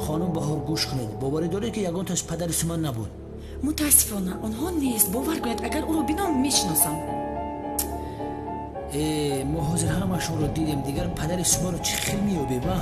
Хонум Баҳор, гӯш кунед. Боварӣ доред, ки ягонташ падари Суман набуд? Мутаассифона, онҳо нест. Бовар кунед, агар ӯро бинам, мешиносам. Мо ҳозир ҳамашонро дидем. Дигар падари Суманро чӣ хел меёбем, а?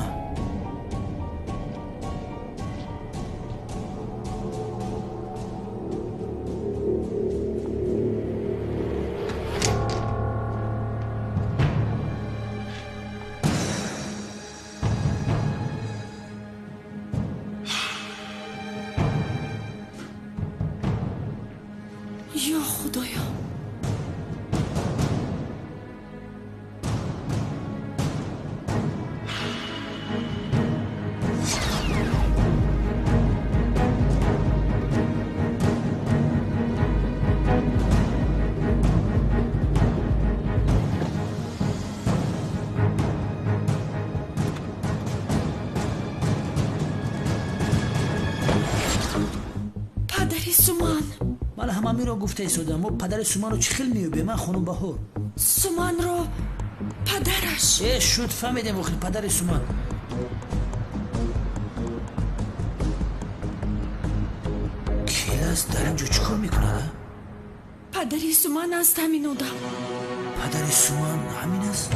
Ё Худоё! Падари Суман! Ман ҳамамиро гуфта истодам. Мо падари Суманро чӣ хел меёбем, а, хонум Баҳор? Суманро падараш. Шуд, фаҳмидем охир, падари Суман. Келас дар ин ҷо чӣ кор мекунад, а? Падари Суман аст ҳамин одам. Падари Суман ҳамин аст?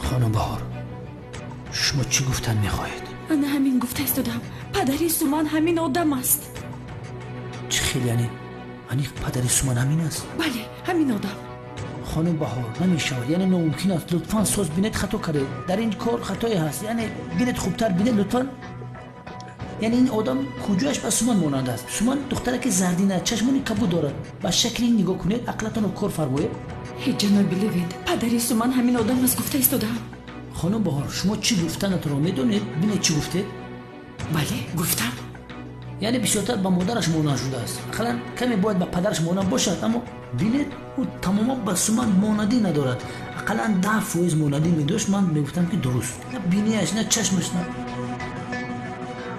Хонум Баҳор, шумо чӣ гуфтан мехоҳед? Ана ҳамин гуфта истодам. Падари Суман ҳамин одам аст. Чӣ хел, яъне аниқ падари Суман ҳамин аст? Бале, ҳамин одам. Хонум Баҳор, намешавад, яъне номумкин аст. Лутфан соз бинед, хато кардед. Дар ин кор хатое ҳаст. Яъне бинед, хубтар бинед лутфан. Яъне ин одам куҷояш ба Суман монанд аст? Суман духтараки зардина, чашмони кабуд дорад. Ба шакли ин нигоҳ кунед, ақлатонро кор фармоед. Ҳеҷ, ҷаноби Левент, падари Суман ҳамин одам аст, гуфта истодам. Хонум Баҳор, шумо чӣ гуфтанатонро медонед? Бинед, чӣ гуфтед? Бале, гуфтам. Яъне бисёртар ба модараш монанд шудааст. Ақаллан каме бояд ба падараш монанд бошад, аммо бинед, ӯ тамоман ба Суман монандӣ надорад. Ақаллан 10% монандӣ медошт, ман мегуфтам, ки дуруст. На бинияш, на чашмаш, на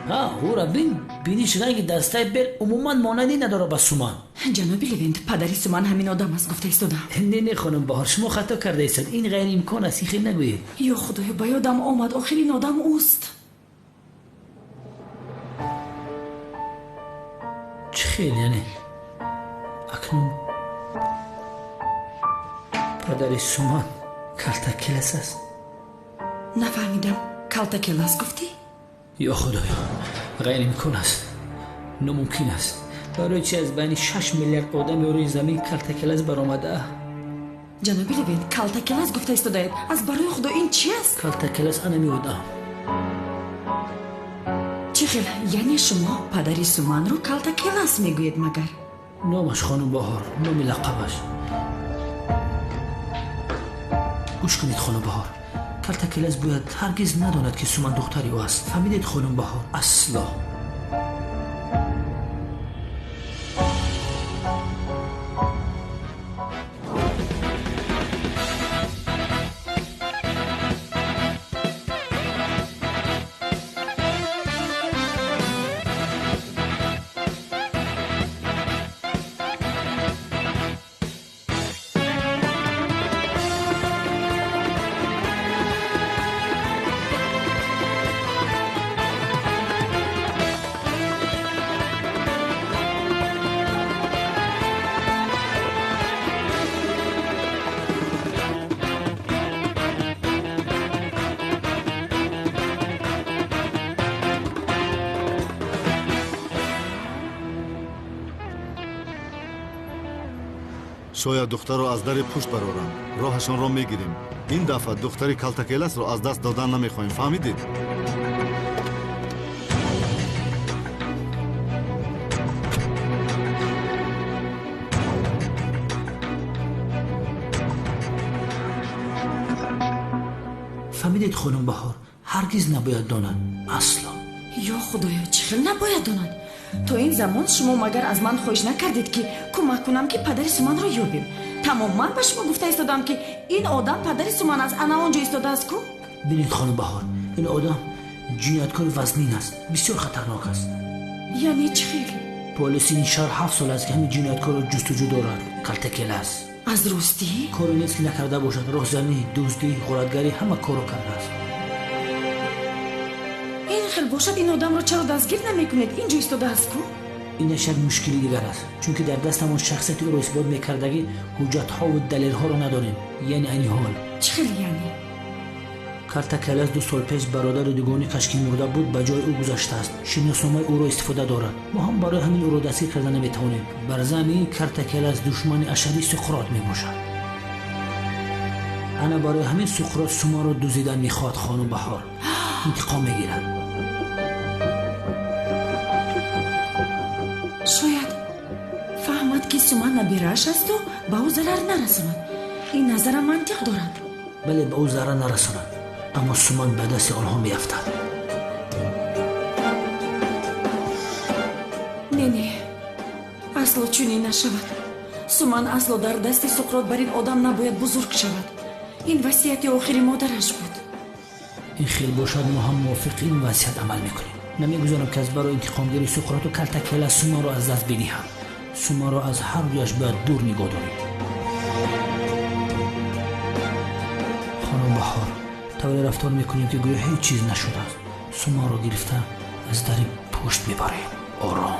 ҳа, ӯра бин, биниш ранги дастаи бел умуман монандӣ надорад ба Суман. Ҷаноби Левент, падари Суман ҳамин одам аст, гуфта истодам. Не, не, хонум Баҳор, шумо хато карда истод. Ин ғайриимкон аст, ин хел нагӯед. Ё Худоё, ба ёдам омад, охир ин одам ӯст. Чӣ хел, яъне акнун падари Суман Калтакелас аст? Нафаҳмидам, Калтакелас гуфтӣ? Ё Худоё, ғайриимкон аст, номумкин аст. Барои чи аз байни 6 миллиард одами рӯи замин Калтакелас баромада? Ҷаноби Левент, Калтакелас гуфта истодаед. Аз барои Худо, ин чи аст? Калтакелас анами одам. Чӣ хел, яъне шумо падари Суманро Калтакелас мегӯед магар? Номаш, хонум Баҳор, номи лақабаш. Гӯш кунед, хонум Баҳор, Калтакелас бояд ҳаргиз надонад, ки Суман духтари ӯ аст. Фаҳмидед, хонум Баҳор? Асло. Шояд духтарро аз дари пушт бароранд. Роҳашонро мегирем. Ин дафъа духтари Калтакеласро аз даст додан намехоҳем, фаҳмидед? Фаҳмидед, хонум Баҳор, ҳаргиз набояд донад, асло. Ё Худоё, чӣ хел набояд донад? То ин замон шумо магар аз ман хоҳиш накардед, ки кӯмак кунам, ки падари Суманро ёбем? Тамом, ман ба шумо гуфта истодам, ки ин одам падари Суман аст, ана он ҷо истодааст ку. Бинед, хонум Баҳор, ин одам ҷинояткори вазнин аст, бисёр хатарнок аст. Яъне чӣ хел? Полиси ин шаҳр 7 сол аст, ки ҳамин ҷинояткорро ҷустуҷӯ дорад. Калтакелас. Аз ростӣ? Коре нест, ки накарда бошад. Роҳзанӣ, дуздӣ, ғоратгарӣ, ҳама корро кардааст. Ин хел бошад, ин одамро чаро дастгир намекунед? Инҷо истодааст ку? Инаш як мушкили дигар аст, чунки дар дастамон шахсияти ӯро исбот мекардагӣ ҳуҷҷатҳову далелҳоро надорем. Яъне айни ҳол. Чӣ хел яъне? Калтакелас 2 сол пеш бародари дугоникаш, ки мурда буд, ба ҷои ӯ гузаштааст. Шиносномаи ӯро истифода дорад. Мо ҳам барои ҳамин ӯро дастгир карда наметавонем. Бар замин Калтакелас душмани ашадии Суқрот мебошад. Ана барои ҳамин Суқрот Суманро дузидан мехоҳад. Хонум Баҳор интиқом мегирад. Шояд фаҳмад, ки Суман набирааш асту ба ӯ зарар нарасонад. Ин назарам мантиқ дорад. Бале, ба ӯ зарар нарасонад, аммо Суман ба дасти онҳо меафтад. Не, не, асло чунин нашавад. Суман асло дар дасти Суқрот бар ин одам набояд бузург шавад. Ин васияти охири модараш буд. Ин хел бошад, мо ҳам мувофиқи ин васият амал мекунем. Намегузорам, ки аз барои интиқомгирии Суқроту Калтакелас Суманро аз даст бидиҳам. Суманро аз ҳар дуяш бояд дур нигоҳ дорем. Хонум Баҳор, тавре рафтор мекунем, ки гӯё ҳеҷ чиз нашудааст. Суманро гирифта аз дари пушт мебарем. Ором.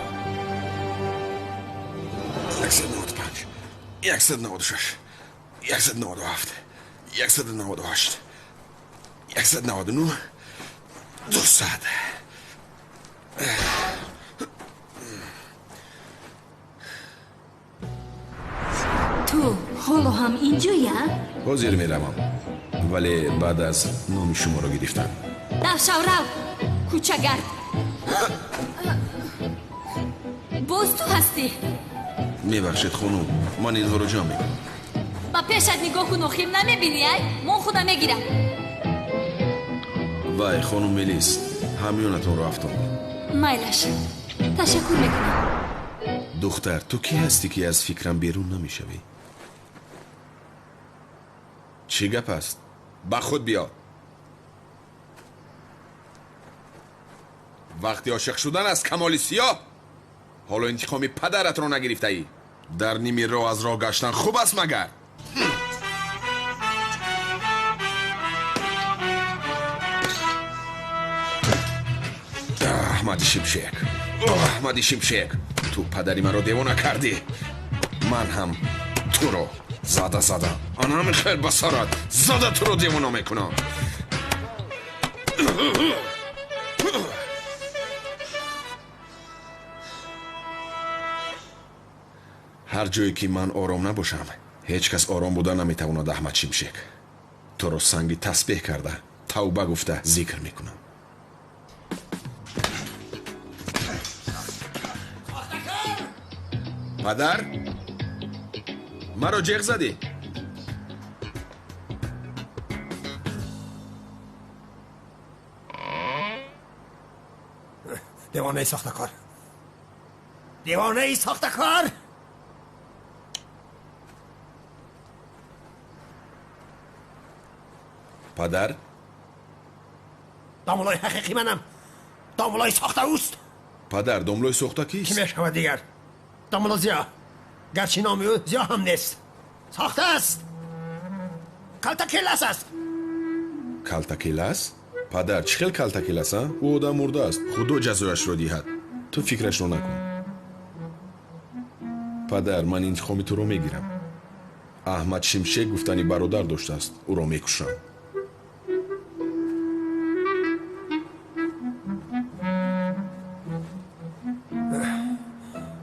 195, 196, 197, 198, 199, 200. Ту ҳоло ҳам инҷоя? Ҳозир меравам, вале баъд аз номи шуморо гирифтан. Рафшав, рав, кӯчагард. Боз ту ҳастӣ? Мебахшед, хонум, ман инҳоро ҷамъ мекунам. Ба пешат нигоҳ кун, охир намебинӣ, ай? Мон худа мегирам. Вай, хонум Мелис, ҳамёнатонро афтонд. Майлаш, ташаккур мекунам. Духтар, ту кӣ ҳастӣ, ки аз фикрам берун намешавӣ? Чӣ гап аст? Ба худ биё. Вақти ошиқ шудан аз камоли сиёҳ, ҳоло интиқоми падаратро нагирифтаӣ. Дар ними роҳ аз роҳ гаштан хуб аст магар? Аҳмади Шимшек, Аҳмади Шимшек, ту падари маро девона кардӣ. Ман ҳам туро зада зада, ана ҳамин хел ба сарат зада туро девона мекунам. Ҳар ҷое ки ман ором набошам, ҳеҷ кас ором буда наметавонад. Аҳмад Шимшек, туро санги тасбеҳ карда, тавба гуфта зикр мекунам. Падар, маро ҷеғ задӣ? Девонаи сохтакор, девонаи сохтакор! Падар, домлои ҳақиқӣ манам. Домлои сохта ӯст. Падар, домлои сохта кист? Ки мешавад дигар? Домло Зиё. Гарчи номи ӯ Зиё ҳам нест. Сохта аст. Калтакелас аст. Калтакелас? Падар, чӣ хел калтакелас, а? Ӯ одам мурдааст. Худо ҷазояшро диҳад. Ту фикрашро накун. Падар, ман интиқоми туро мегирам. Аҳмад Шимшек гуфтани бародар доштааст. Ӯро мекушам.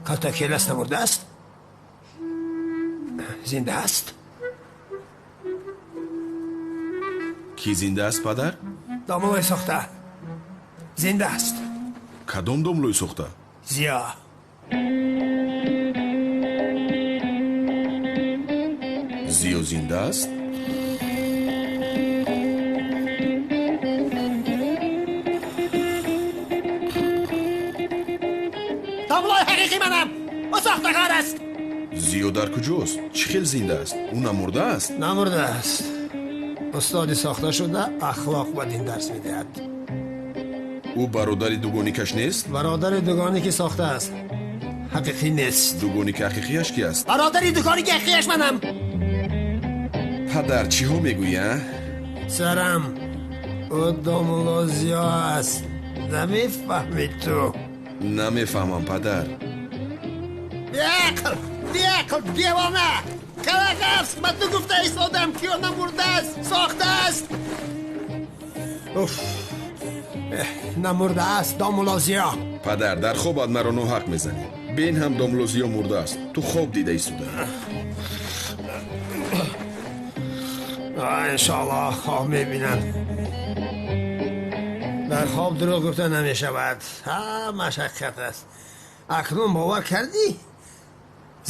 Калтакелас намурдааст? Зинда аст? Кӣ зинда аст, падар? Домлои сохта зинда аст. Кадом домлои сохта? Зиё. Зиё зинда аст? Домлои ҳақиқӣ манам. Ӯ сохтакор аст. Зиё дар куҷост? Чӣ хел зинда аст? Ӯ намурдааст? Намурдааст. Устоди сохта шуда ахлоқ ба дин дарс медиҳад. Ӯ бародари дугоникаш нест? Бародари дугоники сохта аст. ҳақиқӣ нест. Дугоники ҳақиқияш ки аст? Бародари дугоники ҳақиқияш манам. Падар, чиҳо мегӯӣ, а? Сарам, ӯ домулло Зиё аст. Намефаҳмӣ ту? Намефаҳмам, падар. Беақл, беақл, девона! Калак аст! Ба ту гуфта истодам, ки ӯ намурдааст, сохтааст. Уф, намурдааст домулло Зиё. Падар, дар хобат маро ноҳақ мезанӣ. Бин ҳам домулло Зиё мурдааст. Ту хоб дида истодаӣ. Иншоаллоҳ хоб мебинам. Дар хоб дурӯғ гуфта намешавад. Ҳамаш ҳақиқат аст. Акнун бовар кардӣ?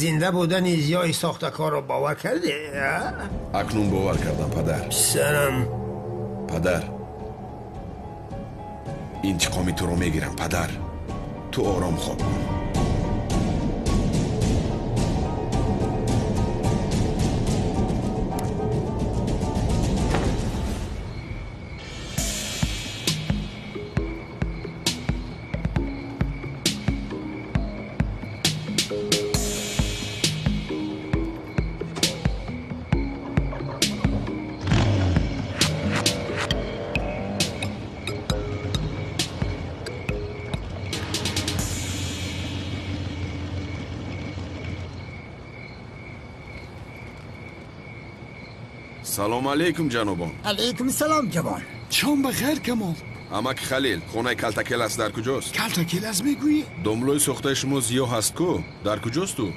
Зинда будани Зиёи сохтакорро бовар кардӣ? Акнун бовар кардам, падар. Писарам. Падар, интиқоми туро мегирам, падар. Ту ором хоб кун. Салом алейкум, ҷанобон. Алейкум салом, ҷавон. Шом ба хайр, Камол. Амаки Халил, хонаи Калтакелас дар куҷост? Калтакелас мегӯӣ? Домлои сохтаи шумо Зиё ҳаст ку? Дар куҷост ӯ?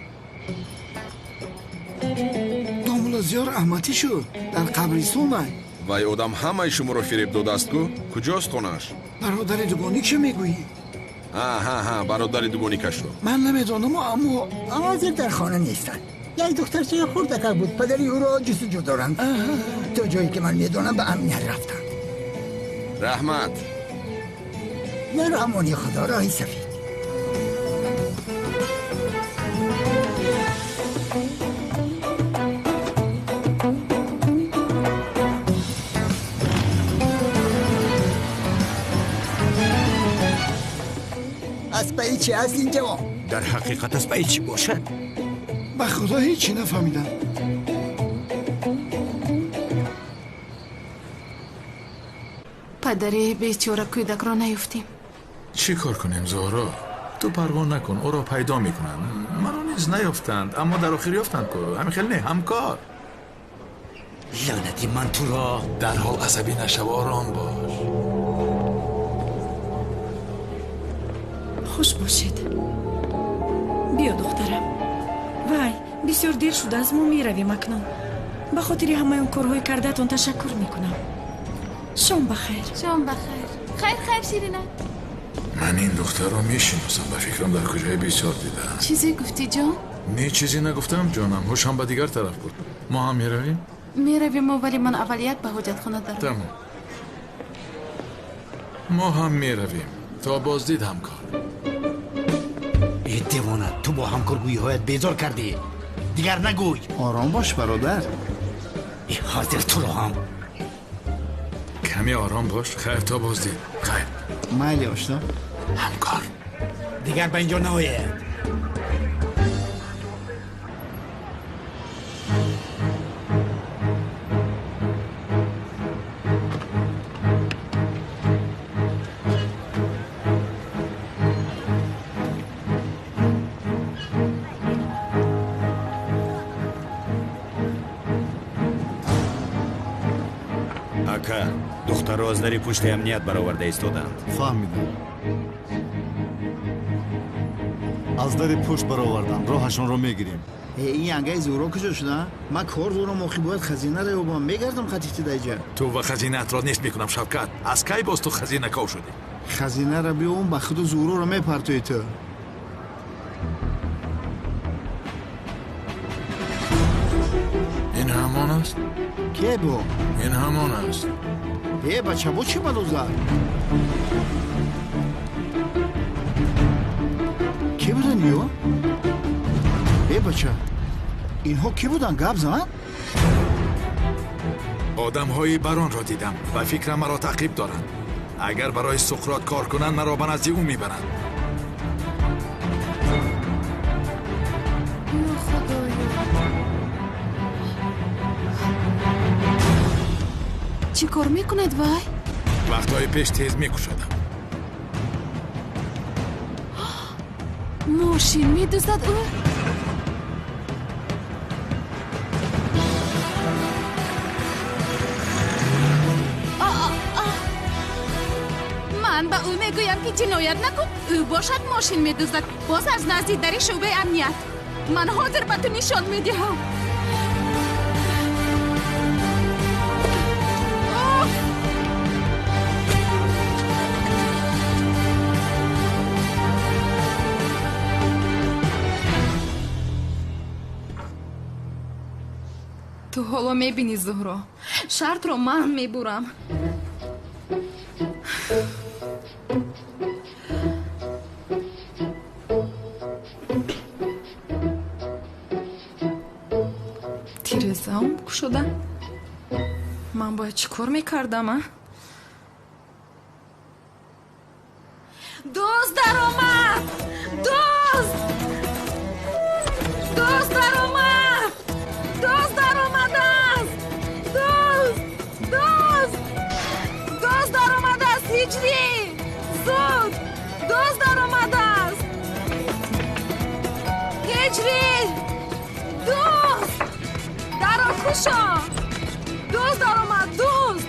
Домло Зиё раҳматӣ шуд. Дар қабристонай. Вай одам ҳамаи шуморо фиреб додааст ку? Куҷост хонааш? Бародари дугоникшо мегӯӣ? Ҳа, бародари дугоникашро. Ман намедонам, аммо ҳозир дар хона нестанд. Як духтарчаи хурдакак буд, падари ӯро ҷустуҷӯ доранд. То ҷое ки ман медонам, ба амният рафтанд. Раҳмат. Дар амони Худо, роҳи сафед. Аз пайи чӣ аст ин ҷавон? Дар ҳақиқат аз пайи чӣ бошад? Ба худо ҳечи нафаҳмидам. Падари бечора кӯдакро наёфтем. Чӣ кор кунем, Зуҳро? Ту парво накун, ӯро пайдо мекунанд. Маро низ наёфтанд, аммо дар охир ёфтанд ку. Ҳамин хел не, ҳамкор. Лаънати ман туро. Дарҳол асабӣ нашав, ором бош. Хуш бошед. Биё, духтарам. Вай, бисёр дер шудааст, мо меравем акнун. Ба хотири ҳамаи он корҳои кардаатон ташаккур мекунам. Шом ба хайр. Шом ба хайр. Хайр, хайр, Ширина. Ман ин духтарро мешиносам, ба фикрам дар куҷое бисёр дидаам. Чизе гуфтӣ, ҷон? Не, чизе нагуфтам, ҷонам. Ҳушам ба дигар тараф буд. Мо ҳам меравем? Меравем, вале ман аввал як ба ҳоҷатхона даром. Тамом. Мо ҳам меравем. То боздид, ҳамкор. Э девона, ту бо ҳамкоргӯиҳоят безор кардӣ. Дигар нагӯй. Ором бош, бародар. Э ҳозир туро ҳам. Каме ором бош. Хайр, то боздид. Хайр. Майли, ошно. Ҳамкор. Дигар ба инҷо наояд. Ака, духтарро аз дари пушти амният бароварда истоданд. Фаҳмидам. Аз дари пушт бароварданд, роҳашонро мегирем. Ин янгаи Зуҳро куҷо шуда? Ман кор дорам, охи бояд хазинаро ёбам. Мегардам хатифти даҷа. Ту ва хазинаатро нест мекунам, Шавкат. Аз кай боз ту хазинаков шудӣ? Хазинаро биём, ба худу Зуҳроро мепартоӣ ту. Ин ҳамон аст? Ке бо? Ин ҳамон аст. Э, бача, бо чӣ бало зад? Ки буданд ё? Э, бача, инҳо кӣ буданд? Гап зан? Одамҳои баронро дидам. Ба фикрам маро таъқиб доранд. Агар барои Суқрот кор кунанд, маро ба назди ӯ мебаранд. Чӣ кор мекунад вай? Вақтҳои пеш тез мекушодам. Мошин медуздад ӯ? Ман ба ӯ мегӯям, ки ҷиноят накун, ӯ бошад мошин медуздад, боз аз назди дари шӯъбаи амният. Ман ҳозир ба ту нишон медиҳам. Ту ҳоло мебинӣ, Зуҳро, шартро ман мебурам. Тирезаам кушода. Ман бояд чӣ кор мекардам, а? Дузд даромад! Дузд! Дузд даромад! Дузд даромадааст! Дузд! Дузд! Дузд даромадааст, Ҳиҷрӣ! Зуд! Дузд даромадааст! Ҳиҷрӣ! Дузд! Дарро кушо! Дузд даромад! Дузд!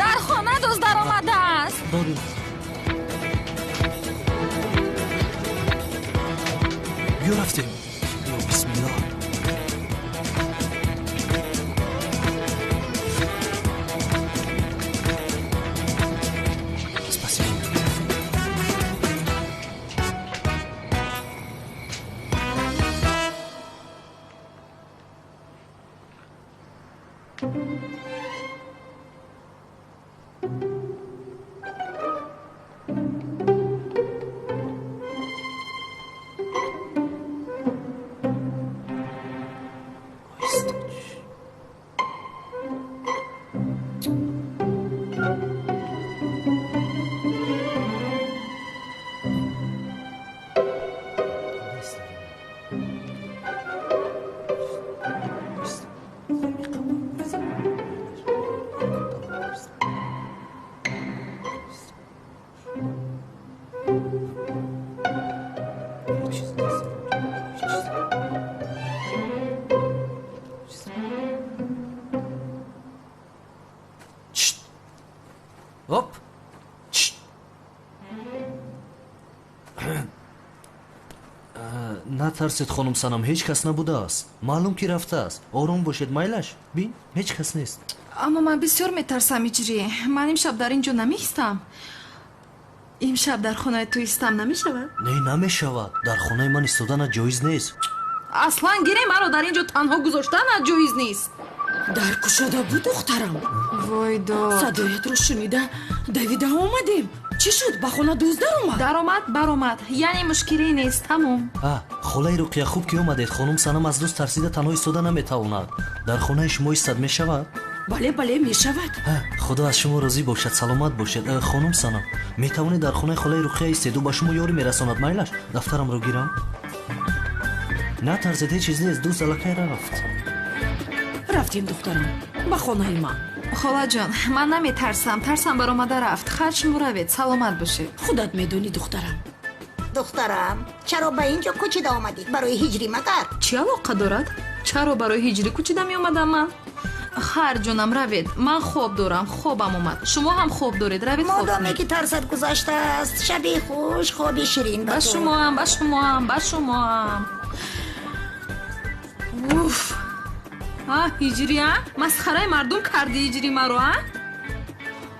Дар хона дузд даромадааст! Биё рафтем. Ё бисмиллоҳ. Спасибо. Оп! Натарсед, хонум Санам, ҳеҷ кас набудааст. Маълум ки рафтааст. Ором бошед, майлаш. Бин, ҳеҷ кас нест. Аммо ман бисёр метарсам, Ҳиҷрӣ. Ман имшаб дар ин ҷо намеистам. Имшаб дар хонаи ту истам намешавад? Не, намешавад. Дар хонаи ман истоданат ҷоиз нест. Аслан гире маро дар ин ҷо танҳо гузоштанат ҷоиз нест. Дар кушода буд, духтарам. Вой дод. Садоятро шунида давида омадем. Чӣ шуд? Ба хона дузд даромад? Даромад, баромад. Яъне мушкиле нест, тамом. Холаи Руқия, хуб ки омадед. Хонум Санам аз дузд тарсида танҳо истода наметавонад. Дар хонаи шумо истад мешавад? Бале, бале, мешавад. Худо аз шумо розӣ бошад, саломат бошед. Хонум Санам, метавонед дар хонаи холаи Руқия истед, ӯ ба шумо ёрӣ мерасонад. Майлаш, дафтарамро гирам. Натарсед, ҳеҷ чиз нест, дузд аллакай рафт. Рафтем, духтарам, ба хонаи ман. Холаҷон, ман наметарсам, тарсам баромада рафт. Хайр, шумо равед, саломат бошед. Худат медонӣ, духтарам. Духтарам, чаро ба ин ҷо кӯчида омадӣ? Барои ҳиҷрӣ магар? Чӣ алоқа дорад? Чаро барои ҳиҷрӣ кӯчида меомадам ман? Хайр, ҷонам, равед. Ман хоб дорам, хобам омад. Шумо ҳам хоб доред, равед хоб. Модоме ки тарсат гузаштааст, шаби хуш, хоби ширин ба ту. Ба шумоам, ба шумоам, ба шумоам. Уф! А, ҳиҷрӣ, а? Масхараи мардум кардӣ, ҳиҷрӣ маро, а?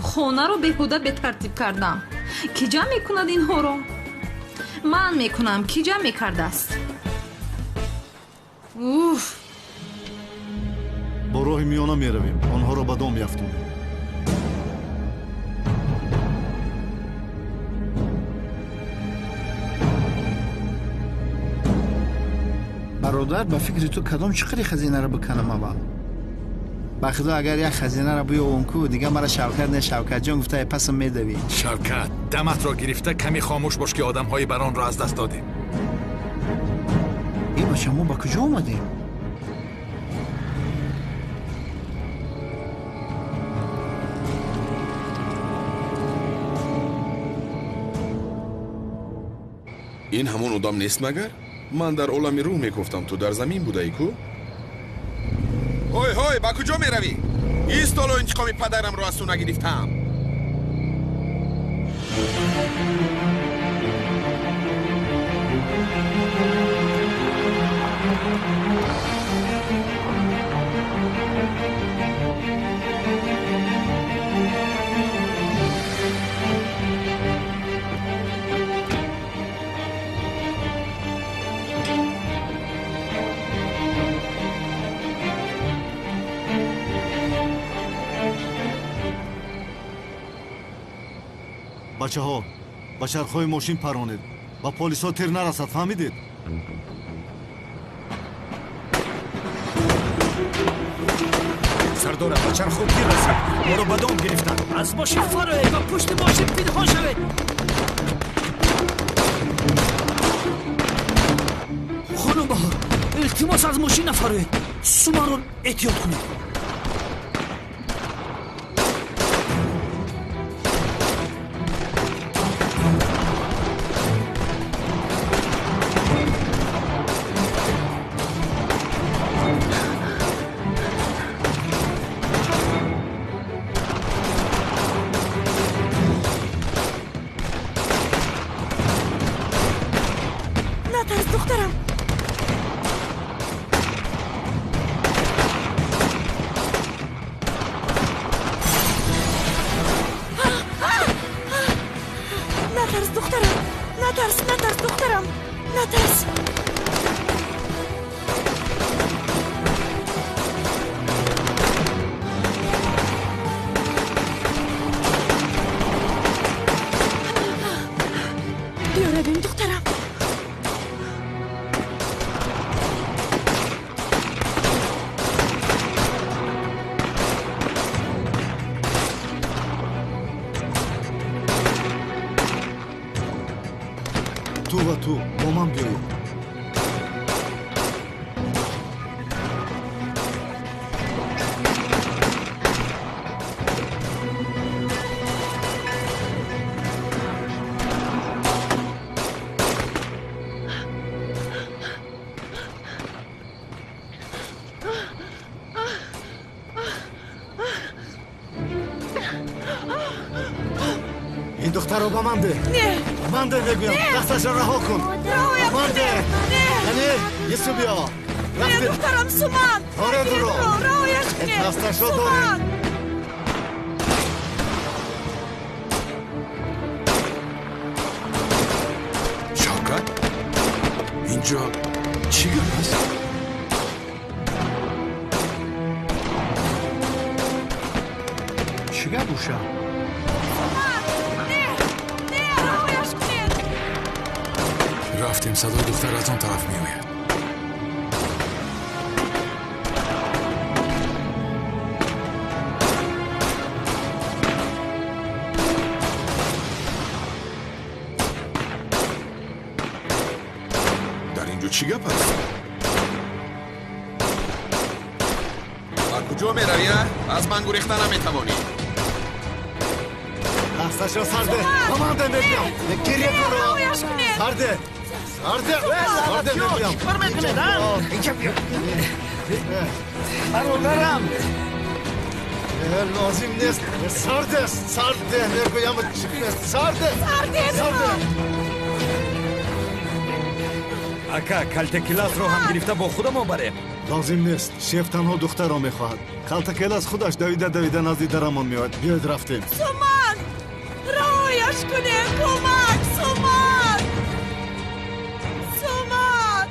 Хонаро беҳуда бетартиб кардам. Кӣ ҷамъ мекунад инҳоро? Ман мекунам, кӣ ҷамъ мекардааст? Уф! Бо роҳи миёна меравем, онҳоро ба дом меафтонем. Бародар, ба фикри ту кадом чиқари хазинаро биканам аввал? Ба худо, агар як хазинаро биёвам ку, дигар мара Шавкат не, Шавкатҷон гуфта пасам медавӣ. Шавкат, даматро гирифта каме хомӯш бош, ки одамҳои баронро аз даст додем. Э бача, мо ба куҷо омадем? Ин ҳамон одам нест магар? Ман дар олами рӯҳ мегуфтам, ту дар замин будаӣ ку? Ҳой, ҳой, ба куҷо меравӣ? Ист, ҳоло интиқоми падарамро аз ту нагирифтам. Бачаҳо, ба чархҳои мошин паронед, ба полисҳо тир нарасад, фаҳмидед? Сардора, ба чархҳо тир расад, моро ба дом гирифтанд. Аз мошин фароед ва пушти мошин пинҳон шавед. Хонум Баҳор, илтимос, аз мошин нафароед, Суманро эҳтиёт кунед. Натарс, духтарам. Натарс, духтарам. Натарс, натарс, духтарам. Натарс. Биё равем, духтарам. Ту ва ту бо ман биёед. Ин духтарро ба ман деҳ. Не. Ба ман деҳ, мегӯям. Дасташро раҳо кун. Раҳоям Ба ман деҳ. Не. Яъне, ису биё. Не, Рафтем. духтарам Суман. Доред ӯро. Раҳояш кунед. Дасташро Суман. доред. Шавкат, инҷо чӣ гап аст? Чӣ гап уша? Не, не, раҳояш кунед. Рафтем, садои духтар аз он тараф меояд. Дар инҷо чӣ гап аст? Ба куҷо меравӣ, а? Аз ман гурехта наметавонӣ. Дасташро сарде. Ба ман деҳ, мегӯям. Гиред ӯро. Раҳояш кунед. Сарде. Сарде. Сарде, мегӯям. Чӣ кор мекунед, а? Инҷа биё. Бародарам. Лозим нест. Сарде, сарде, мегӯям. Сарде. Сарде, Сарде. Ака, калтакеласро ҳам гирифта бо худамон барем. Лозим нест. Шеф танҳо духтарро мехоҳад. Калтакелас худаш давида давида назди дарамон меояд. Биёед, рафтем. Суман! Раҳояш кунед! Кӯмак! Суман! Суман!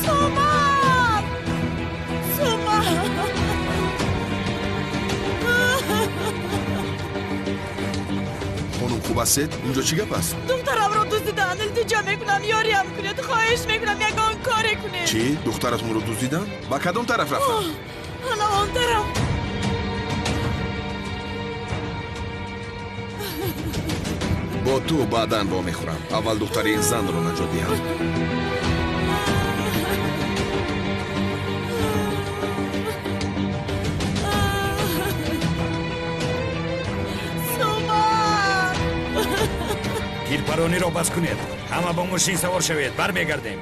Суман! Суман! Хонум, хуб ҳастед? Инҷо чӣ гап аст? Духтарамро дуздиданд. Илтиҷо мекунам, ёриям кунед. Хоҳиш мекунам, ягон коре кунед. Чӣ? Духтаратонро дуздиданд? Ба кадом тараф рафтанд? Ана он тараф. Бо ту баъдан вомехӯрам. Аввал духтари ин занро наҷот диҳам. Суман! Тирпарон. Гапгарониро бас кунед. Ҳама ба мошин савор шавед, бармегардем.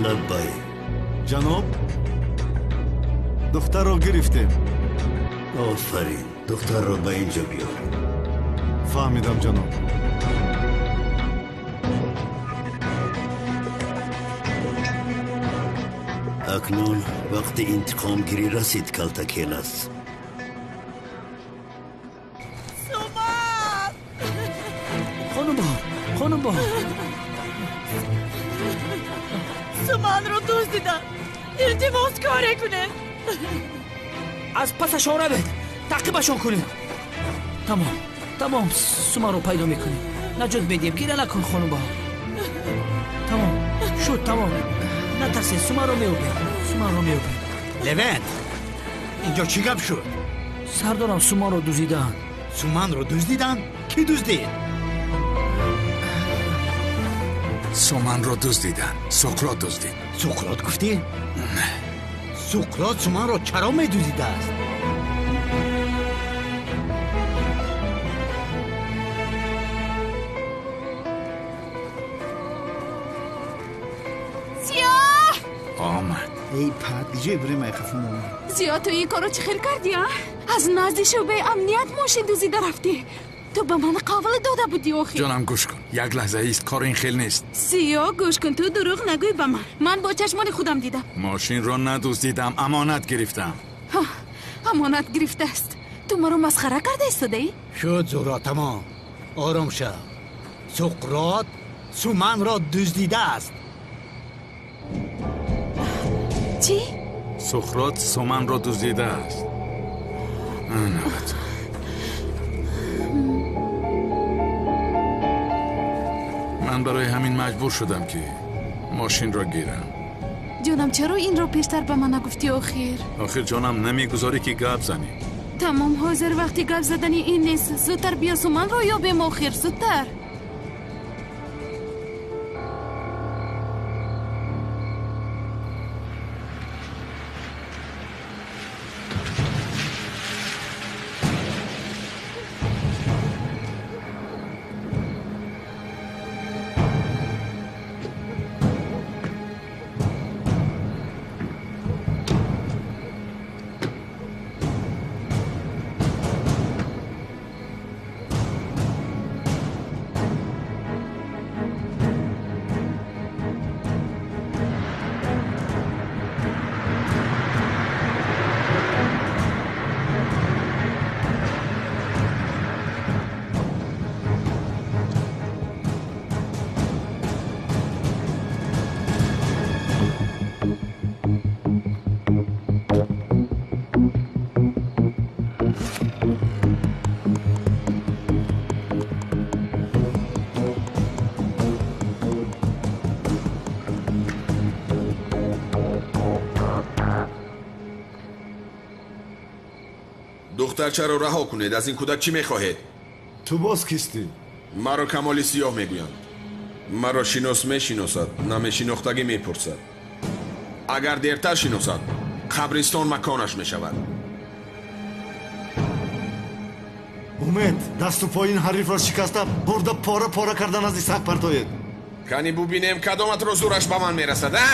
Лаббай. Ҷаноб, духтарро гирифтем. Офарин, духтарро ба ин ҷо биёр. Фаҳмидам, ҷаноб. Акнун вақти интиқомгирӣ расид, Калтакелас. Суман! Хонум Баҳор, хонум Баҳор. Суманро дуздиданд. Илтимос, коре кунед. Аз пасашон равед, таъқибашон кунед. Тамом, тамом, Суманро пайдо мекунем. Наҷот медиҳем, гира накун, хонум Баҳор. Тамом, шуд, тамом. Натарсед, Суманро меёбем, Суманро меёбем. Левент, инҷо чӣ гап шуд? Сардорам, Суманро дуздидаанд. Суманро дуздиданд? Кӣ дуздид? Суманро дуздиданд. Суқрот дуздид. Суқрот гуфтӣ? Суқрот Суманро чаро медуздидааст? Зиё! Омад. Эй пад, ҷой бурем ай хафа момад. Зиё, ту ин корро чӣ хел кардӣ, а? Аз назди шӯъбаи амният мошин дуздида рафтӣ. Ту ба ман қавл дода будӣ охир. Ҷонам, гӯш кун, як лаҳза ист, кор ин хел нест. Зиё, гӯш кун, ту дурӯғ нагӯй ба ман. Ман бо чашмони худам дидам. Мошинро надуздидам, амонат гирифтам. Амонат гирифтааст. Ту маро масхара карда истодаӣ? Шуд, Зуҳро, тамом. Ором шав. Суқрот Суманро дуздидааст. Чӣ? Суқрот Суманро дуздидааст. Навбат. Ман барои ҳамин маҷбур шудам, ки мошинро гирам. Ҷонам, чаро инро пештар ба ман нагуфтӣ охир? Охир, ҷонам, намегузорӣ, ки гап занӣ. Тамом, ҳозир вақти гап задани ин нест. Зудтар биё, Суманро ёбем охир, зудтар. Духтарчаро раҳо кунед. Аз ин кӯдак чӣ мехоҳед? Ту боз кистӣ? Маро Камоли Сиёҳ мегӯянд. Маро шинос мешиносад, намешинохтагӣ мепурсад. Агар дертар шиносад, қабристон маконаш мешавад. Умед, дасту пои ин ҳарифро шикаста, бурда пора пора карда назди саг партоед. Кани бубинем, кадоматро зӯраш ба ман мерасад, а?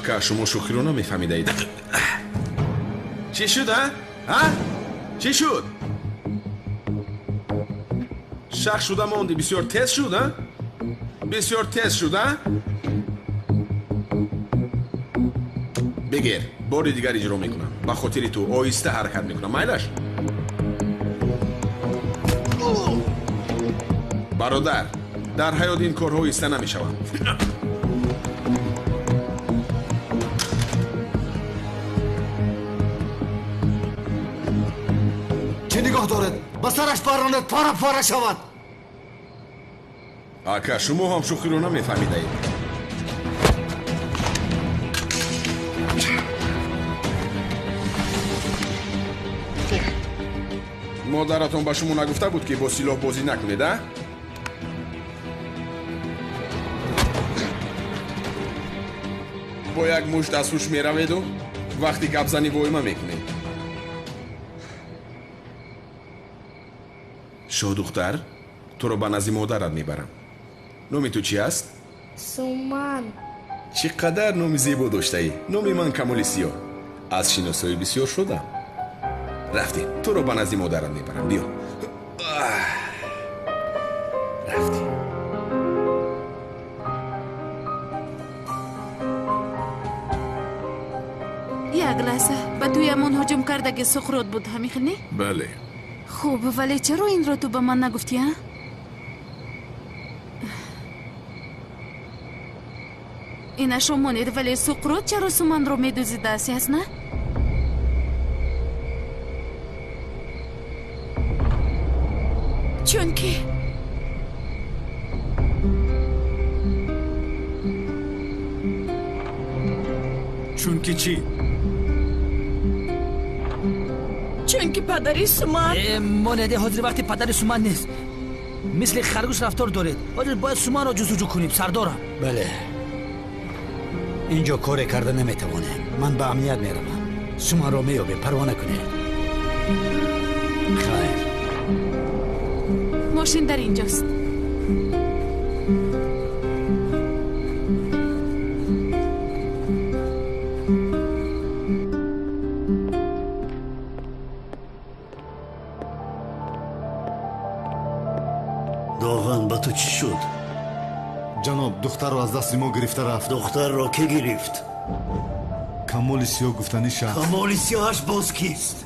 Ака, шумо шӯхиро намефаҳмидаед. Чӣ шуд, а? А? Чӣ шуд? Шах шуда монди, бисёр тез шуд, а? Бисёр тез шуд, а? Бигир, бори дигар иҷро мекунам. Ба хотири ту оҳиста ҳаракат мекунам. Майлаш? Бародар, дар ҳаёт ин корҳо оҳиста намешаванд. Чӣ нигоҳ доред? Ба сараш паронед, пора пора шавад. Ака, шумо ҳам шӯхиро намефаҳмидаед. Модаратон ба шумо нагуфта буд, ки бо силоҳ бозӣ накунед, а? Бо як мушт аз ҳуш мераведу вақти гапзанӣ воима мекунед. Шоҳдухтар, туро ба назди модарат мебарам. Номи ту чӣ аст? Суман. Чӣ қадар номи зебо доштаӣ. Номи ман Камоли Сиёҳ. Аз шиносоӣ бисёр шудам. Рафтем, туро ба назди модарат мебарам. Биё. Рафтем. Як лаҳза, ба тӯямон ҳуҷум кардаги Суқрот буд, ҳамин хел не? Бале. Хуб, вале чаро инро ту ба ман нагуфтӣ, а? Инашо монед, вале Суқрот чаро Суманро медузидааст, ясна? Чунки Чунки чӣ? Чунки падари Суман. Монеде, ҳозир вақти падари Суман нест. Мисли харгӯш рафтор доред. Ҳозир бояд Суманро ҷустуҷӯ кунем, сардорам. Бале, инҷо коре карда наметавонем. Ман ба амният меравам. Суманро меёбем, парво накунед. Хайр. Мошин дар инҷост. Доған, ба ту чӣ шуд? Ҷаноб, духтарро аз дасти мо гирифта рафт. Духтарро кӣ гирифт? Камоли Сиёҳ гуфтани шахс. Камоли Сиёҳаш боз кист?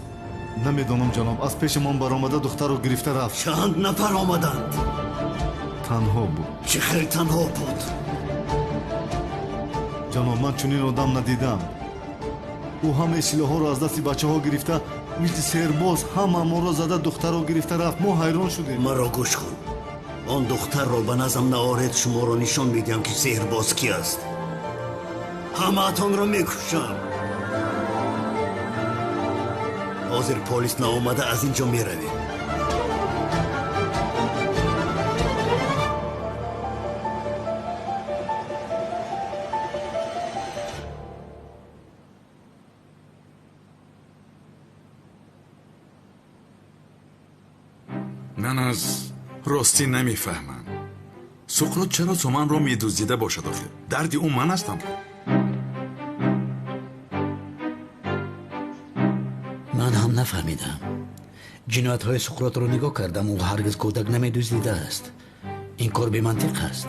Намедонам, ҷаноб. Аз пешамон баромада духтарро гирифта рафт. Чанд нафар омаданд? Танҳо буд. Чӣ хел танҳо буд? Ҷаноб, ман чунин одам надидам. Ӯ ҳамаи силоҳҳоро аз дасти бачаҳо гирифта, мисли сербоз ҳамаамонро зада духтарро гирифта рафт. Мо ҳайрон шудем. Маро гӯш кун. Он духтарро ба назам наоред, шуморо нишон медиҳам, ки сеҳрбоз ки аст. Ҳамаатонро мекушам. Ҳозир полис наомада аз ин ҷо меравем. Ман аз ростӣ намефаҳмам. Суқрот чаро Суманро медуздида бошад охир? Дарди ӯ ман ҳастам. Ман ҳам нафаҳмидам. Ҷиноятҳои Суқротро нигоҳ кардам, ӯ ҳаргиз кӯдак намедуздидааст. Ин кор бемантиқ аст.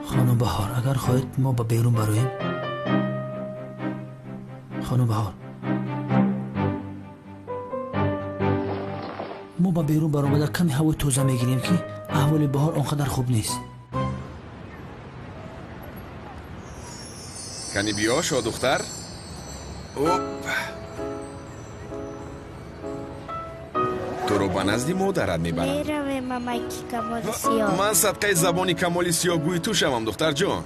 Хонум Баҳор, агар хоҳед мо ба берун бароем. Хонум Баҳор, мо ба берун баромада каме ҳавои тоза мегирем, ки аҳволи баҳор он қадар хуб нест. Кани биё, шоҳдухтар. Оп, туро ба назди модарат мебарам. Меравем, мамаки Камоли Сиёҳ. Ман садқаи забони Камоли Сиёҳгӯи ту шавам, духтарҷон.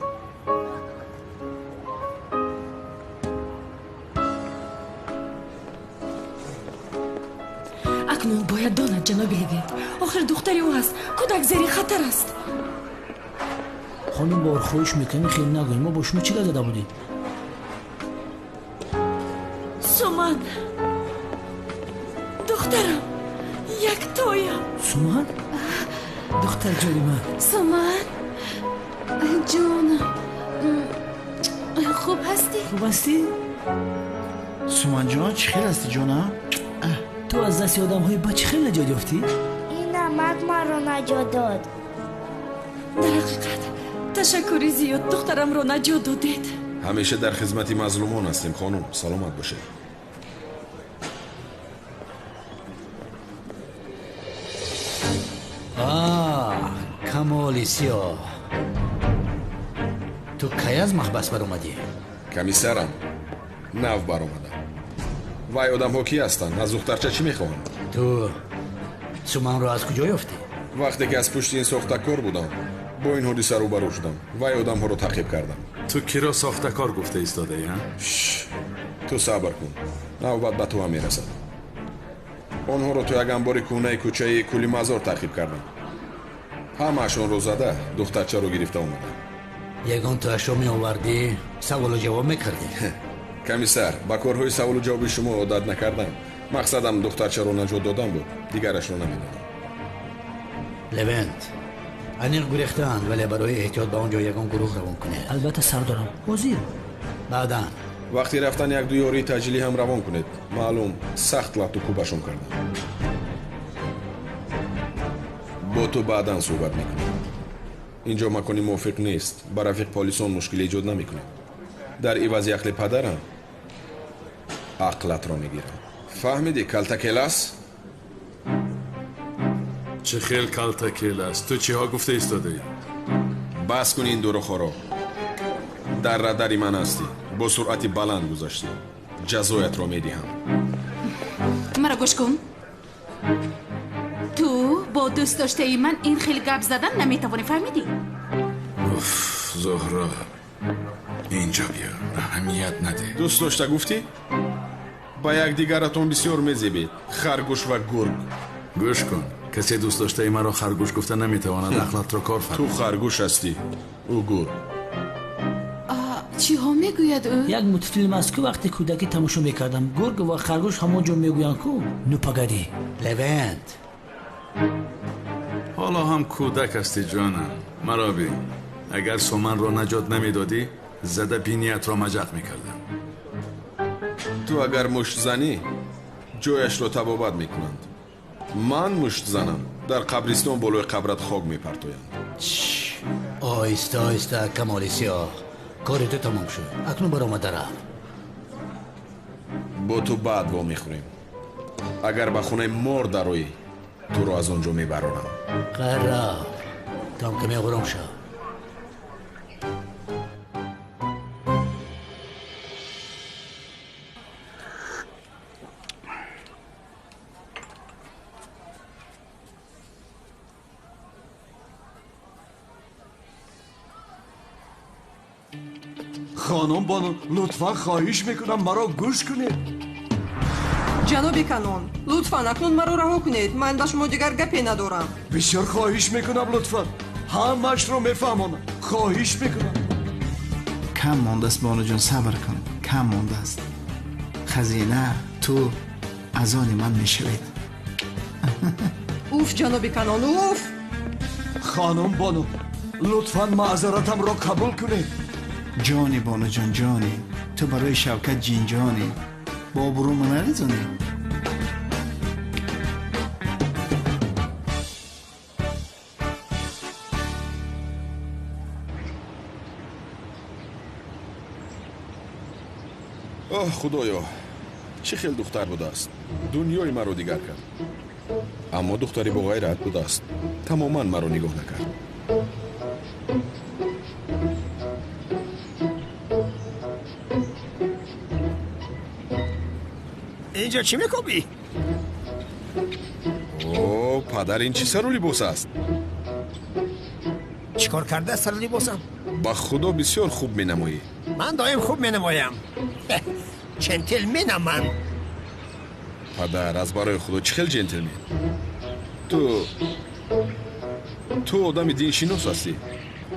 Акнун бояд донад, ҷаноби Левент. Охир духтари ӯ аст. Кӯдак зери хатар аст. Хонум Баҳор, хоҳиш мекунем, хел нагӯед. Мо бо шумо чӣ гап зада будем? Суман, духтарам, яктоям. Суман, духтарҷони ман. Суман ҷонам, хуб ҳастӣ? Хуб ҳастӣ? Суманҷон, чӣ хел ҳастӣ ҷонам? Ту аз дасти одамҳои бад чӣ хел наҷот ёфтӣ? Ин намак маро наҷот дод. Дар ҳақиқат ташаккури зиёд, духтарамро наҷот додед. Ҳамеша дар хизмати мазлумон ҳастем хонум, саломат бошед. Камоли сиёҳ, ту кай аз маҳбас баромадӣ? Комиссарам, нав баромадам. Вай одамҳо кӣ ҳастанд? Аз духтарча чӣ мехоҳанд? Ту Суманро аз куҷо ёфтӣ? Вақте ки аз пушти ин сохтакор будам, бо ин ҳодиса рӯбарӯ шудам. Вай одамҳоро таъқиб кардам. Ту киро сохтакор гуфта истодаӣ, а? Ту сабр кун, навбат ба ту ҳам мерасад. Онҳоро то як анбори кӯҳнаи кӯчаи Кӯлимазор таъқиб кардам. Ҳамаашонро зада, духтарчаро гирифта омадам. Ягон туашро меовардӣ, саволу ҷавоб мекардӣ? Комиссар, ба корҳои саволу ҷавоби шумо одат накардам. Мақсадам духтарчаро наҷот додан буд, дигарашро намедонам. Левент, аниқ гурехтаанд, вале барои эҳтиёт ба он ҷо ягон гурӯҳ равон кунед. Албатта сардорам, ҳозир. Баъдан вақти рафтан як-ду ёрии таъҷилӣ ҳам равон кунед. Маълум, сахт латту кӯбашон кардам. Бо ту баъдан суҳбат мекунем. Инҷо макони мувофиқ нест, ба рафиқ полисон мушкиле эҷод намекунем. Дар ивази ақли падарам ақлатро мегирам. Фаҳмидӣ, калтакелас? Чӣ хел калтакелас? Ту чиҳо гуфта истодаӣ? Бас кун ин дурӯғҳоро. Дар радари ман ҳастӣ, бо суръати баланд гузаштӣ. Ҷазоятро медиҳам. Маро гӯш кун. Ту бо дӯст доштаи ман ин хел гап задан наметавонӣ, фаҳмидӣ? Уф, Зуҳро, инҷо биё, аҳамият надеҳ. Дӯст дошта гуфтӣ? Ба якдигаратон бисёр мезебед, харгӯш ва гург. Гӯш кун, касе дӯст доштаи маро харгӯш гуфта наметавонад. Ақлатро кор фармо. Ту харгӯш ҳастӣ, ӯ гург. Чиҳо мегӯяд ӯ? Як мультфилм аст ку, вақте кӯдакӣ тамошо мекардам. Гург ва харгӯш ҳамон ҷо мегӯянд ку. Ну погоди. Левент, ҳоло ҳам кӯдак ҳастӣ ҷонам. Маро бин, агар Суманро наҷот намедодӣ, зада биниятро маҷақ мекардам. Ту агар мушт занӣ, ҷояшро табобат мекунанд. Ман мушт занам, дар қабристон болои қабрат хок мепартоянд. Оҳиста оҳиста, Камоли сиёҳ, кори ту тамом шуд. Акнун баромада рафт. Бо ту баъд вомехӯрем. Агар ба хонаи мор дароӣ, туро аз он ҷо мебарорам. Хайр, рафт, там каме ором шав. Хонум бону, лутфан хоҳиш мекунам, маро гӯш кунед. Ҷаноби Канон, лутфан акнун маро раҳо кунед. Ман ба шумо дигар гапе надорам. Бисёр хоҳиш мекунам, лутфан ҳамаашро мефаҳмонам. Хоҳиш мекунам. Кам мондааст бонуҷон, сабр кун, кам мондааст. Хазина ту аз они ман мешавед. Уф, ҷаноби Канон, уф! Хонум бону, лутфан маъзаратамро қабул кунед. Ҷони бонуҷон, ҷони ту барои Шавкат ҷинҷони, бо обрӯма нарезонӣ. Оҳ худоё, чӣ хел духтар будааст. Дунёи маро дигар кард. Аммо духтари боғайрат будааст, тамоман маро нигоҳ накард. Инҷо чӣ мекобӣ? О, падар, ин чӣ сару либос аст? Чӣ кор кардааст сару либосам? Ба худо бисёр хуб менамоӣ. Ман доим хуб менамоям. Ҷентлменам ман. Падар, аз барои худо чӣ хел ҷентлмен? Ту одами диншинос ҳастӣ.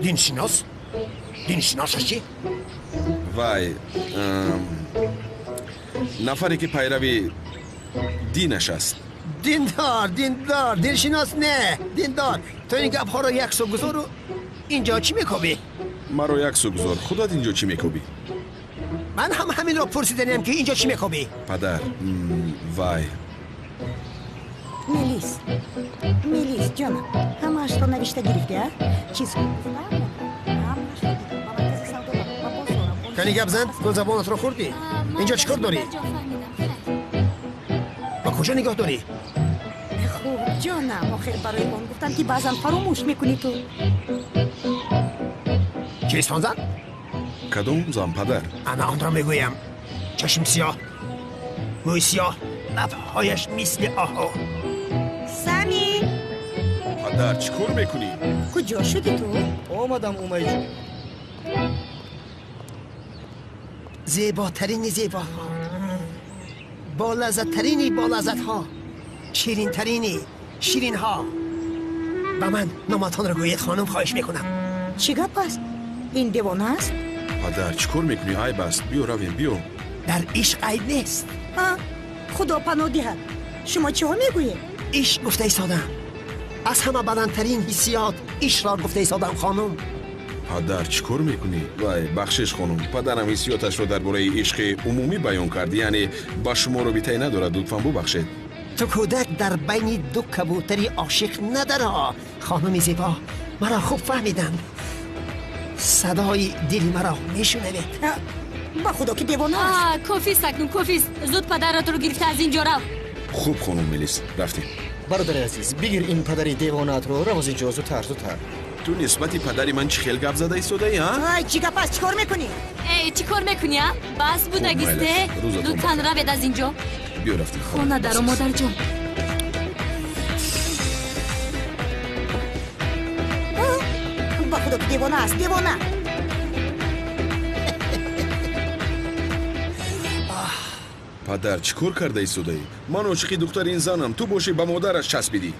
Диншинос? Диншиносаш чӣ? Вай, Нафаре ки пайрави динаш аст. Диндор, диндор, диншинос не, диндор. Ту ин гапҳоро як су гузору инҷо чӣ мекобӣ? Маро як су гузор, худат инҷо чӣ мекобӣ? Ман ҳам ҳаминро пурсиданем ки инҷо чӣ мекобӣ? Падар, вай. Мелис, Мелис, ҷонам, ҳамаашро навишта гирифтӣ, а? Чиз Кани гап зан, ту забонатро хӯрдӣ? Инҷо чӣ кор дорӣ? Ба куҷо нигоҳ дорӣ? Хуб, ҷонам, охир барои он гуфтам ки баъзан фаромӯш мекунӣ ту. Чист он зан? Кадом зан, падар? Ана онро мегӯям. Чашм сиёҳ, мӯи сиёҳ, лабҳояш мисли оҳу. Сами! Падар, чӣ кор мекунӣ? Куҷо шудӣ ту? Омадам, Умайҷон. Зеботарини зебоҳо, болаззаттарини болаззатҳо, ширинтарини ширинҳо. Ба ман номатонро гӯед, хонум, хоҳиш мекунам. Чӣ гап аст? Ин девона аст? Падар, чӣ кор мекунӣ? Айб аст. Биё равем, биё. Дар ишқ айб нест. Худо паноҳ диҳад. Шумо чиҳо мегӯед? Ишқ гуфта истодам. Аз ҳама баландтарин ҳиссиёт ишқро гуфта истодам, хонум. Падар, чӣ кор мекунӣ? Вай, бахшиш, хонум. Падарам ҳиссиёташро дар бораи ишқи умумӣ баён кард, яъне ба шумо робитае надорад. Лутфан бубахшед. Ту кӯдак дар байни ду кабӯтари ошиқ надаро, хонуми зебо. Маро хуб фаҳмиданд. Садои дили маро мешунавед. Ба худо ки девона аст. Кофист акнун, кофист. Зуд падаратро гирифта аз ин ҷо рав. Хуб, хонум Мелис, рафтем. Бародари азиз, бигир ин падари девонаатро, рав аз ин ҷо зудтар, зудтар. Ту нисбати падари ман чӣ хел гап зада истодаӣ, а? Ай, чӣ гап аст? Чӣ кор мекунӣ? Эй, чӣ кор мекунӣ, а? Бас будагисте. Лутфан равед аз ин ҷо. Биё рафтем. Хона даро, модарҷон. Ба худо ки девона аст, девона. Падар, чӣ кор карда истодаӣ? Ман ошиқи духтари ин занам, ту бошӣ ба модараш часпидӣ.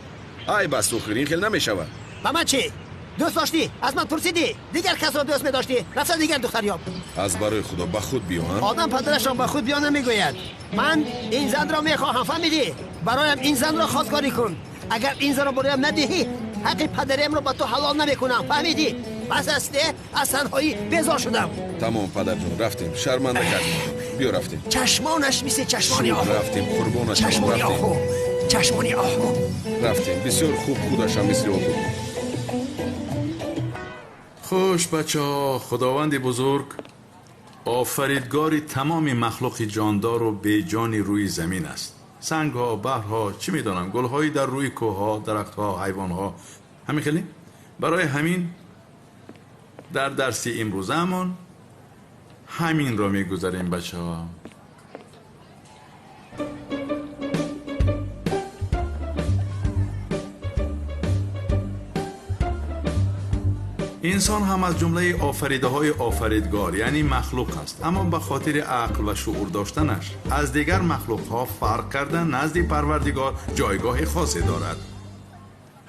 Айб аст, охир, ин хел намешавад. Ба ман чӣ? Дӯст доштӣ? Аз ман пурсидӣ? Дигар касро дӯст медоштӣ? Рафта дигар духтар ёб. Аз барои худо ба худ биё, а? Одам падарашро ба худ биё намегӯяд. Ман ин занро мехоҳам, фаҳмидӣ? Бароям ин занро хостгорӣ кун. Агар ин занро бароям надиҳӣ, ҳаққи падариамро ба ту ҳалол намекунам, фаҳмидӣ? Бас аст, аз танҳоӣ безор шудам. Тамом, падарҷон, рафтем. Шарманда кардем. Биё рафтем. Чашмонаш мисли чашмони оҳу. Рафтем, қурбонаш. Чашмони оҳу. Чашмони оҳу. Рафтем. Бисёр хуб, худашам мисли оҳу. Хуш, бачаҳо, худованди бузург офаридгори тамоми махлуқи ҷондору беҷони рӯи замин аст. Сангҳо, баҳрҳо, чӣ медонам, гулҳои дар рӯи кӯҳҳо, дарахтҳо, ҳайвонҳо. Ҳамин хеле? Барои ҳамин дар дарси имрӯзаамон ҳаминро мегузарем, бачаҳо. Инсон ҳам аз ҷумлаи офаридаҳои офаридгор, яъне махлуқ аст, аммо ба хотири ақл ва шуур доштанаш аз дигар махлуқҳо фарқ карда назди Парвардигор ҷойгоҳи хосе дорад.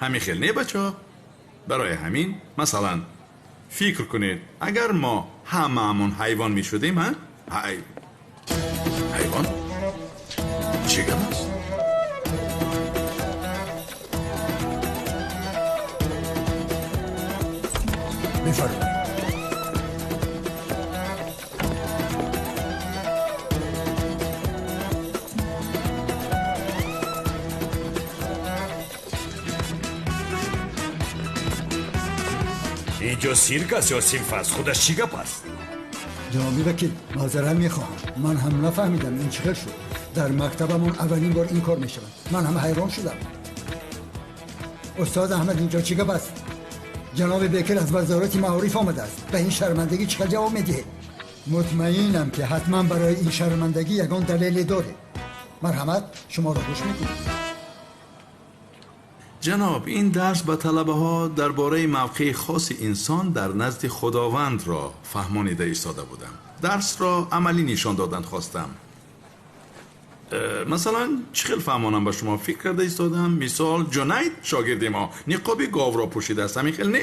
Ҳамин хел не, бачаҳо? Барои ҳамин, масалан, фикр кунед, агар мо ҳамаамон ҳайвон мешудем, ҳа? Ҳайвон? Чӣ гап аст? Бифармоед. Инҷо сирк аст ё синф аст? Худаш чӣ гап аст? Ҷаноби вакил, маъзарат мехоҳам. Ман ҳам нафаҳмидам ин чӣ хел шуд. Дар мактабамон аввалин бор ин кор мешавад. Ман ҳам ҳайрон шудам. Устод Аҳмад, инҷо чӣ гап аст? Ҷаноби Бекир аз вазорати маориф омадааст. Ба ин шармандагӣ чӣ хел ҷавоб медиҳед? Мутмаинам ки ҳатман барои ин шармандагӣ ягон далеле доред. Марҳамат, шуморо гӯш мекунем. Ҷаноб, ин дарс ба талабаҳо дар бораи мавқеи хоси инсон дар назди Худовандро фаҳмонида истода будам. Дарсро амалӣ нишон додан хостам. Масалан, чӣ хел фаҳмонам ба шумо фикр карда истодам. Мисол, Ҷунайд шогирди мо ниқоби говро пӯшидааст. Ҳамин хел не?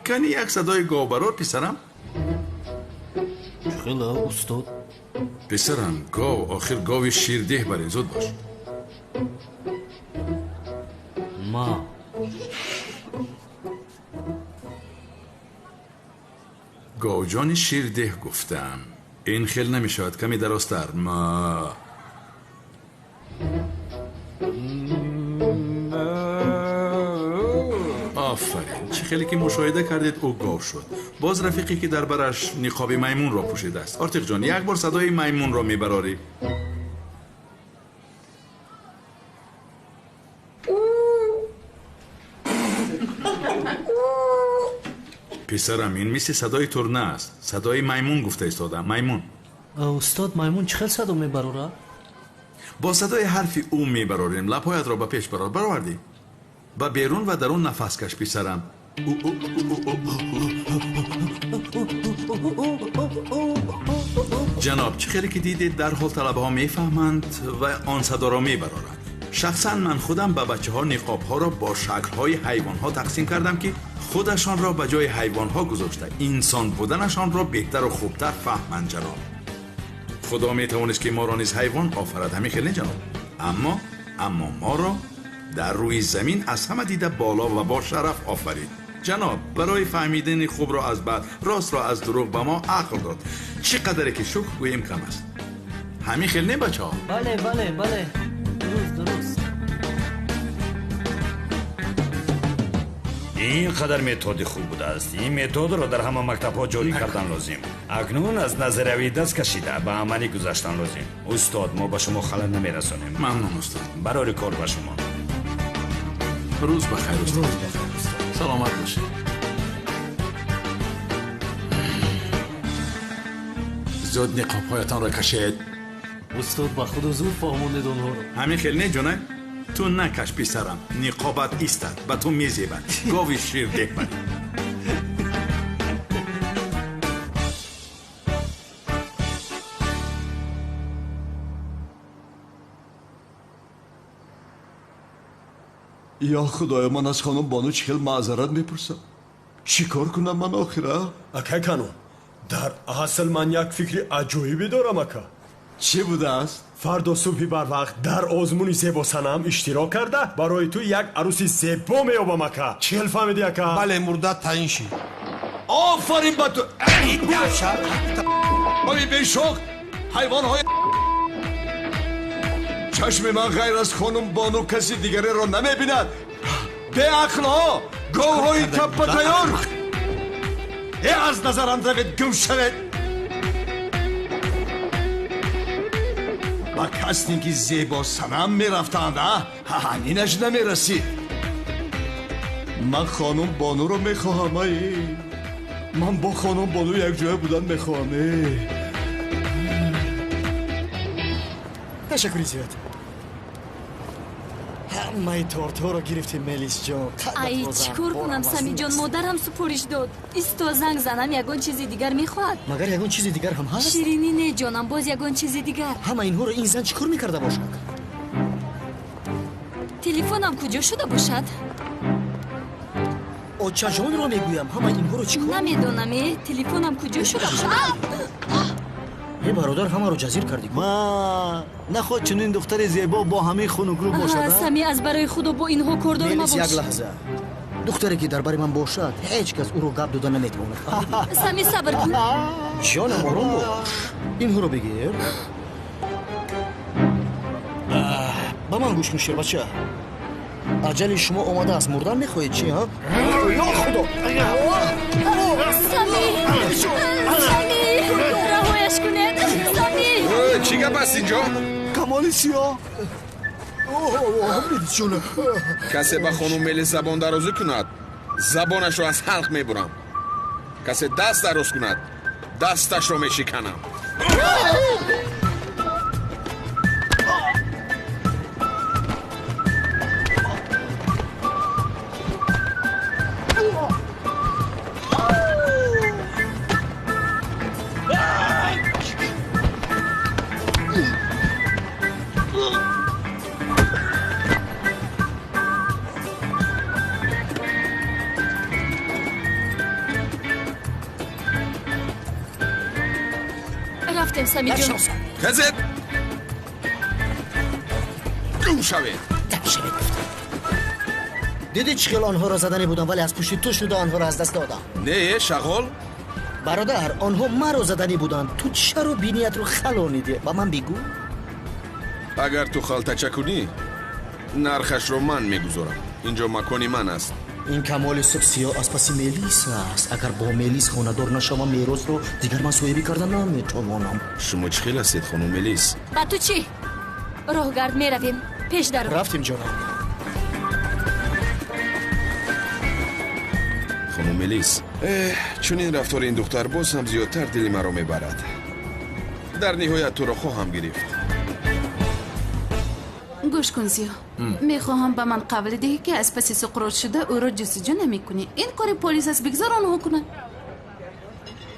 Кани як садои гов барор, писарам? Чӣ хел, устод? Писарам, гов, охир гови ширдеҳ барин, зуд бош. Ма. Говҷони ширдеҳ гуфтам. Ин хел намешавад, каме дарозтар. Ма. Офарин, чӣ хеле ки мушоҳида кардед, ӯ гов шуд. Боз рафиқе ки дар бараш ниқоби маймунро пӯшидааст. Ортиқҷон, як бор садои маймунро мебарорӣ. Писарам, ин мисли садои турна аст. Садои маймун гуфта истодам, маймун. Устод, маймун чӣ хел садо мебарорад? Бо садои ҳарфи ӯ мебарорем. Лабҳоятро ба пеш барор. Баровардӣ? Ба берун ва дарун нафас каш, писарам. Ҷаноб, чӣ хеле ки дидед, дарҳол талабаҳо мефаҳманд ва он садоро мебароранд. Шахсан ман худам ба бачаҳо ниқобҳоро бо шаклҳои ҳайвонҳо тақсим кардам, ки худашонро ба ҷои ҳайвонҳо гузошта инсон буданашонро беҳтару хубтар фаҳманд. Ҷаноб, худо метавонист ки моро низ ҳайвон офарад, ҳамин хел не ҷаноб? Аммо моро дар рӯи замин аз ҳама дида боло ва бо шараф офарид. Ҷаноб, барои фаҳмидани хубро аз бад, ростро аз дурӯғ ба мо ақл дод. Чӣ қадаре ки шукр гӯем кам аст. Ҳамин хел не бачаҳо? Бале, бале, бале, дуруст, дуруст. Ин қадар методи хуб будааст. Ин методро дар ҳама мактабҳо ҷорӣ кардан лозим. Акнун аз назариявӣ даст кашида ба амалӣ гузаштан лозим. Устод, мо ба шумо халал намерасонем. Мамнун, устод. Барори кор ба шумо. Рӯз ба хайр, устод. Саломат бошед. Зуд ниқобҳоятонро кашед. Устод, ба худу зуд фаҳмондед онҳоро. Ҳамин хел не ҷонай? Ту накаш, писарам, ниқобат истад, ба ту мезебад. Гови ширдеҳ барӣ. Ё худоё, ман аз хонум Бону чӣ хел маъзарат мепурсам? Чӣ кор кунам ман охира? Акай Канон, дар асл ман як фикри аҷоибе дорам, ака. Чӣ будааст? Фардо субҳи барвақт дар озмуни зебосанам иштирок карда барои ту як арӯси зебо меёбам, ака. Чӣ хел фаҳмидӣ, ака? Бале, мурдат таъин шид. Офарин ба ту! Ои бешоқ, ҳайвонҳои чашми ман ғайр аз хонум Бону каси дигареро намебинад. Беақлҳо, говҳои таппатайёр! Э, аз назарам равед, гум шавед! Ба кастинги зебосанам мерафтанд, а? Ҳаминаш намерасид. Ман хонум Бонуро мехоҳам, ай. Ман бо хонум Бону якҷоя будан мехоҳам, э. Ташаккури зиёд. Ҳамаи тортҳоро гирифтӣ, Мелисҷон. Ай, чӣ кор кунам, Самиҷон, модарам супориш дод. Исто, занг занам, ягон чизи дигар мехоҳад. Магар ягон чизи дигар ҳам ҳаст? Ширинӣ не, ҷонам, боз ягон чизи дигар. Ҳама инҳоро ин зан чӣ кор мекарда бошад? Телефонам куҷо шуда бошад? Очаҷонро мегӯям, ҳамаи инҳоро чӣ кор? Намедонам, э, телефонам куҷо шуда бошад? Е, бародар, ҳамаро ҷазир кардӣ. Ма, нахоҳ чунин духтари зебо бо ҳамин хунукрӯ бошад. Сами, аз барои худо бо инҳо кордор мабош. Як лаҳза. Духтаре ки дар бари ман бошад, ҳеҷ кас ӯро гап дода наметавонад. Сами, сабр кун. Ҷонам, ором бош. Инҳоро бигир. Ба ман гӯш кун, шербача. Аҷали шумо омадааст. Мурдан мехоҳед чӣ, ҳа? Ё худо! Сами! Сами! Раҳояш кунед! Сами! Чӣ гап аст инҷо? Камоли сиёҳ! Касе ба хонум Мелис забон дарозӣ кунад, забонашро аз ҳалқ мебурам. Касе даст дароз кунад, дасташро мешиканам. Рафтем, Самиҷон. Хезед! Гум шавед! Шавед гуфтам. Дидӣ чӣ хел онҳоро задани будам, вале аз пушти ту шуда онҳоро аз даст додам. Не, шағол. Бародар, онҳо маро задани буданд. Ту чаро биниятро халонидӣ? Ба ман бигӯ. Агар ту халтача кунӣ, нархашро ман мегузорам. Инҷо макони ман аст. Ин камоли суб сиёҳ аз паси Мелис аст. Агар бо Мелис хонадор нашавам, меросро дигар ман соҳибӣ карда наметавонам. Шумо чӣ хел ҳастед, хонум Мелис? Ба ту чӣ? Роҳгард меравем. Пеш даро. Рафтем, ҷонам. Хонум Мелис, чунин рафтори ин духтар боз ҳам зиёдтар дили маро мебарад. Дар ниҳоят туро хоҳам гирифт. Гӯш кун, Зиё. Мехоҳам ба ман қавл диҳӣ, ки аз паси Суқрот шуда ӯро ҷустуҷӯ намекунӣ. Ин кори полис аст, бигзор онҳо кунанд.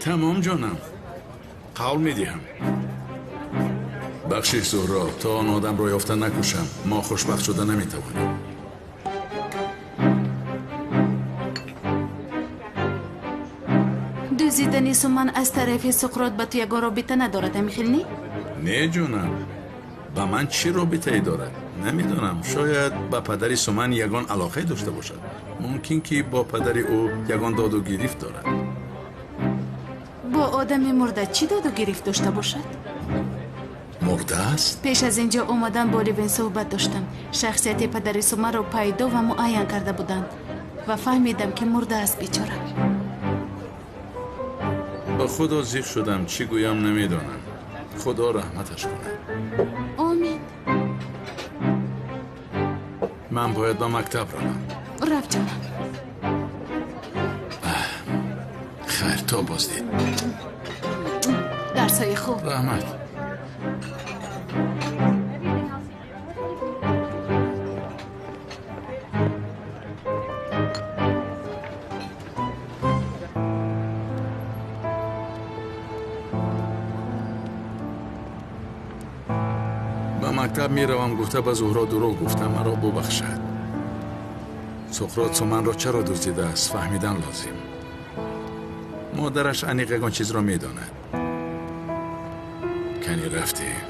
Тамом, ҷонам, қавл медиҳам. Бахшиш, Зуҳро, то он одамро ёфта накушам, мо хушбахт шуда наметавонем. Дуздидани Суман аз тарафи Суқрот ба ту ягон робита надорад, ҳамихел не? Не, ҷонам, ба ман чӣ робитае дорад? Намедонам. Шояд ба падари Суман ягон алоқае дошта бошад. Мумкин ки бо падари ӯ ягон доду гирифт дорад. Бо одами мурда чӣ доду гирифт дошта бошад? Мурда аст? Пеш аз ин ҷо омадан бо Ливен суҳбат доштам. Шахсияти падари Суманро пайдо ва муайян карда буданд ва фаҳмидам, ки мурда аст бечора. Ба худо зиқ шудам, чӣ гӯям намедонам. Худо раҳматаш кунад. Омин. Ман бояд ба мактаб равам. Рафт, ҷонам. Хайр, то боздид. Дарсҳои хуб. Раҳмат. Ба мактаб меравам гуфта ба Зуҳро дурӯғ гуфтам, маро бубахшад. Суқрот Суманро чаро дуздидааст, фаҳмидан лозим. Модараш аниқ ягон чизро медонад. Кани рафтем.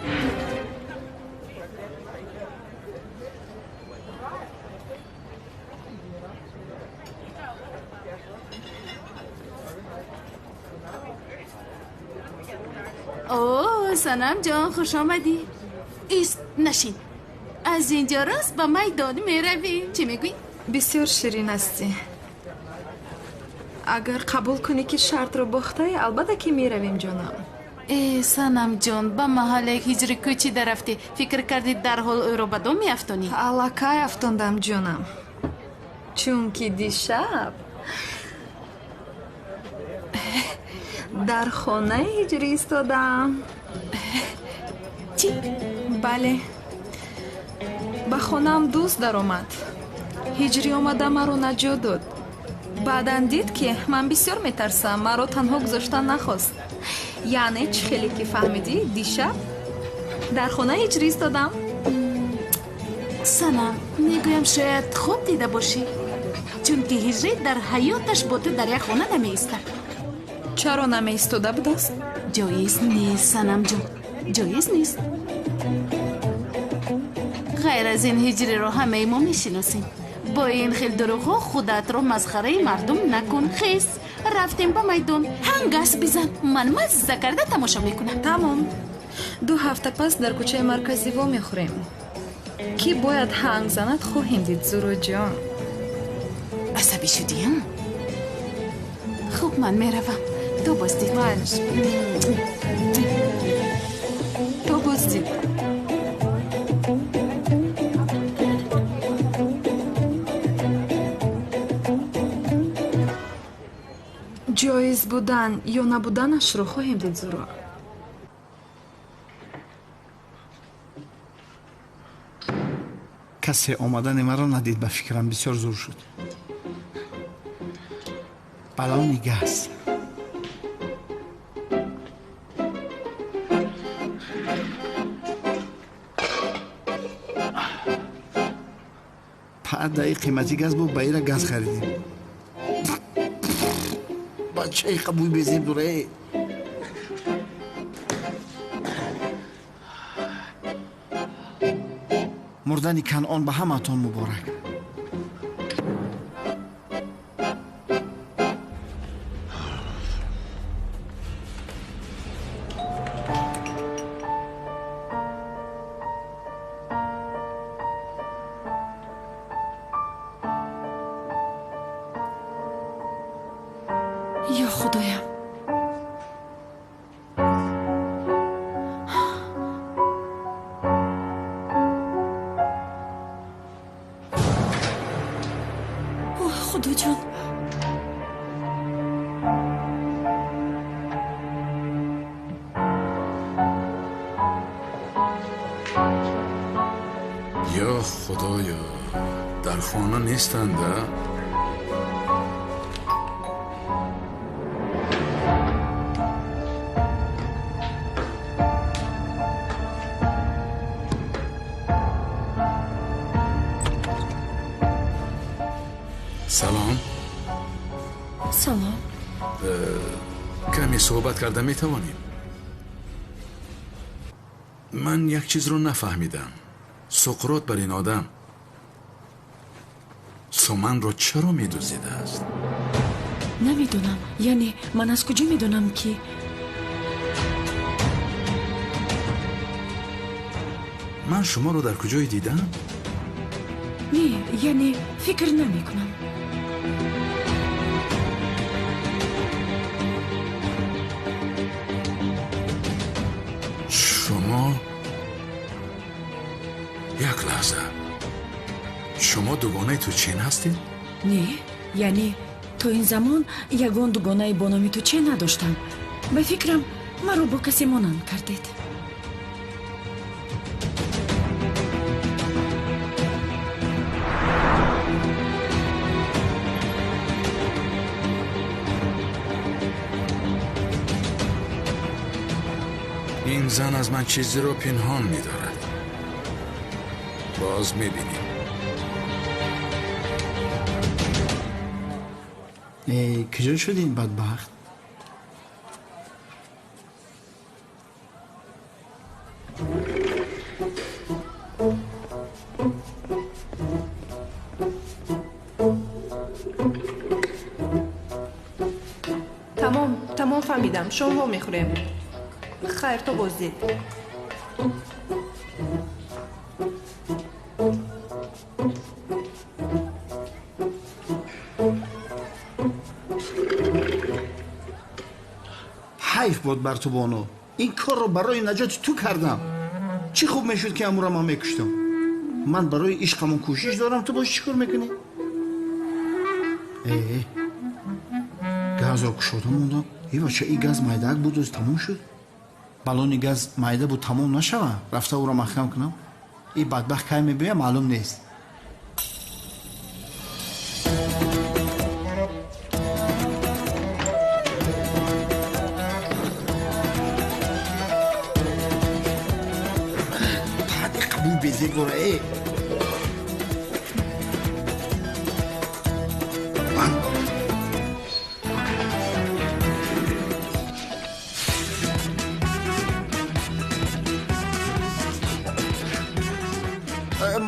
О, Санам ҷон, хуш омадӣ. Ист, нашин. Аз инҷо рост ба майдон меравем. Чӣ мегӯӣ? Бисёр ширин ҳастӣ. Агар қабул кунӣ, ки шартро бохтаӣ, албатта ки меравем, ҷонам. Э, Санам ҷон, ба маҳаллаи ҳиҷри кӯчида рафтӣ. Фикр кардӣ, дарҳол ӯро ба дом меафтонӣ? Аллакай афтондам, ҷонам, чунки дишаб дар хонаи ҳиҷрӣ истодам. Чӣ? Бале, ба хонаам дӯст даромад. Ҳиҷрӣ омада маро наҷот дод. Баъдан дид, ки ман бисёр метарсам, маро танҳо гузоштан нахост. Яъне чӣ хеле ки фаҳмидӣ, дишаб дар хонаи ҳиҷрӣ истодам. Санам, мегӯям, шояд хоб дида бошӣ, чунки ҳиҷрӣ дар ҳаёташ бо ту дар як хона намеистад. Чаро намеистода будааст? Ҷоиз нест, Санамҷон, ҷоиз нест. Ғайр аз ин, ҳиҷриро ҳамаи мо мешиносем. Бо ин хел дурӯғҳо худатро масхараи мардум накун. Хез, рафтем ба майдон, ҳангас бизан, ман мазза карда тамошо мекунам. Тамом, 2 ҳафта пас дар кӯчаи марказӣ вомехӯрем. Кӣ бояд ҳанг занад, хоҳем дид, Зуҳроҷон. Асабӣ шудиям? Хуб, ман меравам. То боздид. Майлаш, то боздид. Ҷоиз будан ё набуданашро хоҳем дид, Зуҳро. Касе омадани маро надид, ба фикрам бисёр зур шуд. Баллони газ. Падаи қимати газ бу, ба ира газ харидем. Бачаи қабуи безеб дуре. Мурдани Канъон ба ҳамаатон муборак. Ё Худоям, оҳ Худоҷон, Ё Худоё, дар хона нестанд, а? Салом. Салом. Каме суҳбат карда метавонем? Ман як чизро нафаҳмидам. Суқрот бар ин одам суманро чаро медуздидааст? Намедонам. Яъне ман аз куҷо медонам ки Ман шуморо дар куҷое дидам? Не, яъне фикр намекунам. Шумо, як лаҳза, шумо дугонаи Тучин ҳастед? Не, яъне то ин замон ягон дугонаи бо номи Тучен надоштам. Ба фикрам, маро бо касе монанд кардед. Ин зан аз ман чизеро пинҳон медорад. Боз мебинем. Куҷо шуд ин бадбахт? Тамом, тамом, фаҳмидам. Шом вомехӯрем. Хайр, то боздид. Ҳайф буд бар ту, бону. Ин корро барои наҷоти ту кардам. Чӣ хуб мешуд, ки амура ман мекуштам. Ман барои ишқамон кӯшиш дорам, ту бош чӣ кор мекунӣ? Э, газро кушода мондам. Э, бача, ин газ майдаак буд, оз тамом шуд. Баллони газ майда буд, тамом нашава. Рафта ӯро маҳкам кунам. Ин бадбахт кай мебиёяд, маълум нест. Бу безебора, э.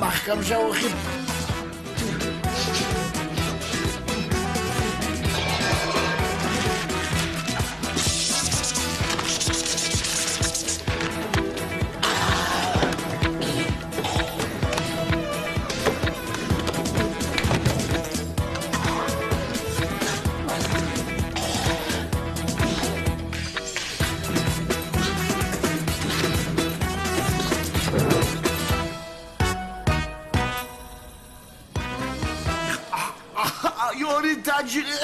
Маҳкам шав, охир. Ёри таҷри.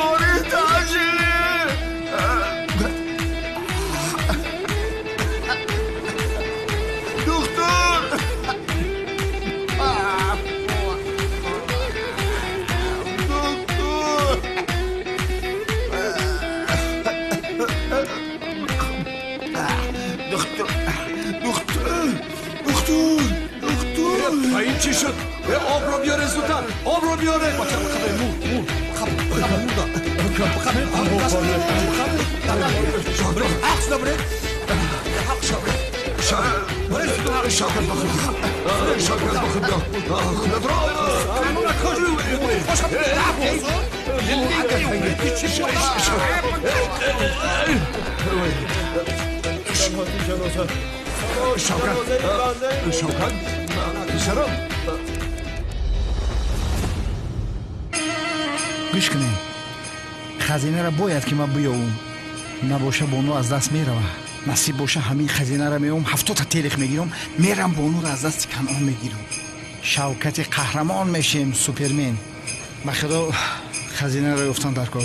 Ёри таҷри. Духтур. Духтур. Духтур. Духтур. Духтур. Духтур. Ба ин чӣ шуд? Обро биёре зудтар, обро биёре. Бача, қабе мур, мур, қаб, қаб, мурда. Қабе, Шавкат, ба худ биё. Шавкат, ба худ биё. Худатро. Шавкат, Шавкат, писарам. Гӯш кунед, хазинаро бояд ки ман биёвум, набоша бону аз даст мерава. Насиб боша, ҳамин хазинаро меёвум, 70-та телех мегирам, мерам, бонуро аз дасти Канъон мегирам. Шавкати қаҳрамон мешем, супермен. Ба худо, хазинаро ёфтан дар кор.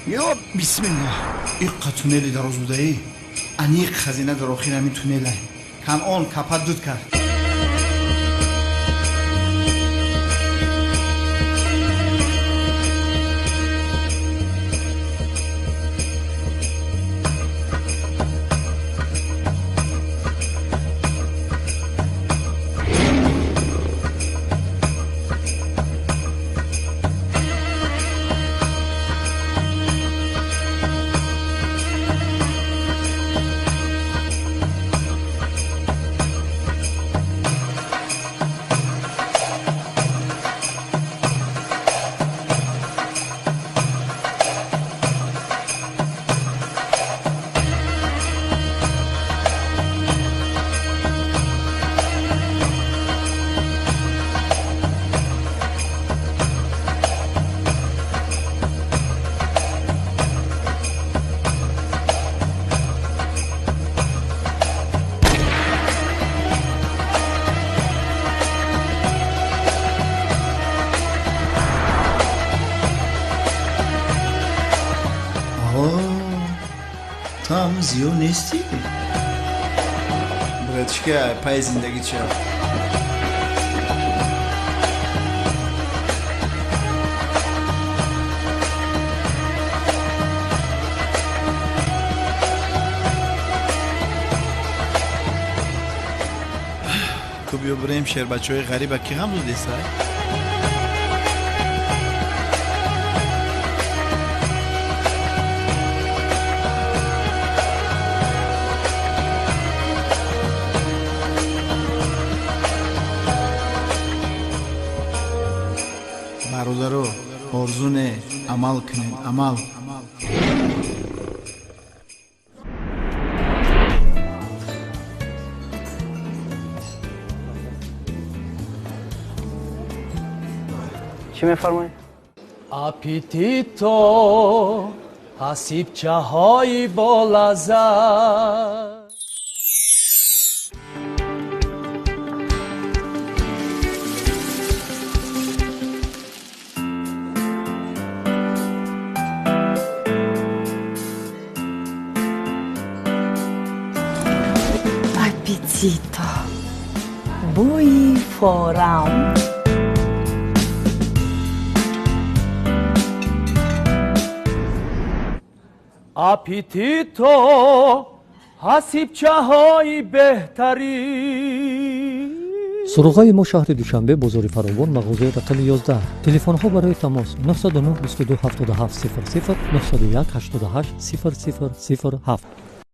Ё бисмилла, иққа туннели дароз будаӣ. Аниқ хазина дар охири ҳамин туннела. Канъон капат дуд кард. Зиё нестӣ? Братишка, пай зиндагӣ ча? Ку биё бирем, шербачаҳои ғариба ки ғам додеса? Бародаро, орзу не, амал кунед, амал. Чӣ мефармоед? Аппетито, ҳасибчаҳои болаззат. Аппетито, бӯи форам. Аппетито, ҳасибчаҳои беҳтарин. Суроғаи мо шаҳри Душанбе, бозори Фаровон, мағозаи рақами 11. Телефонҳо барои тамос 909 22 77 00, 901 88 00 07.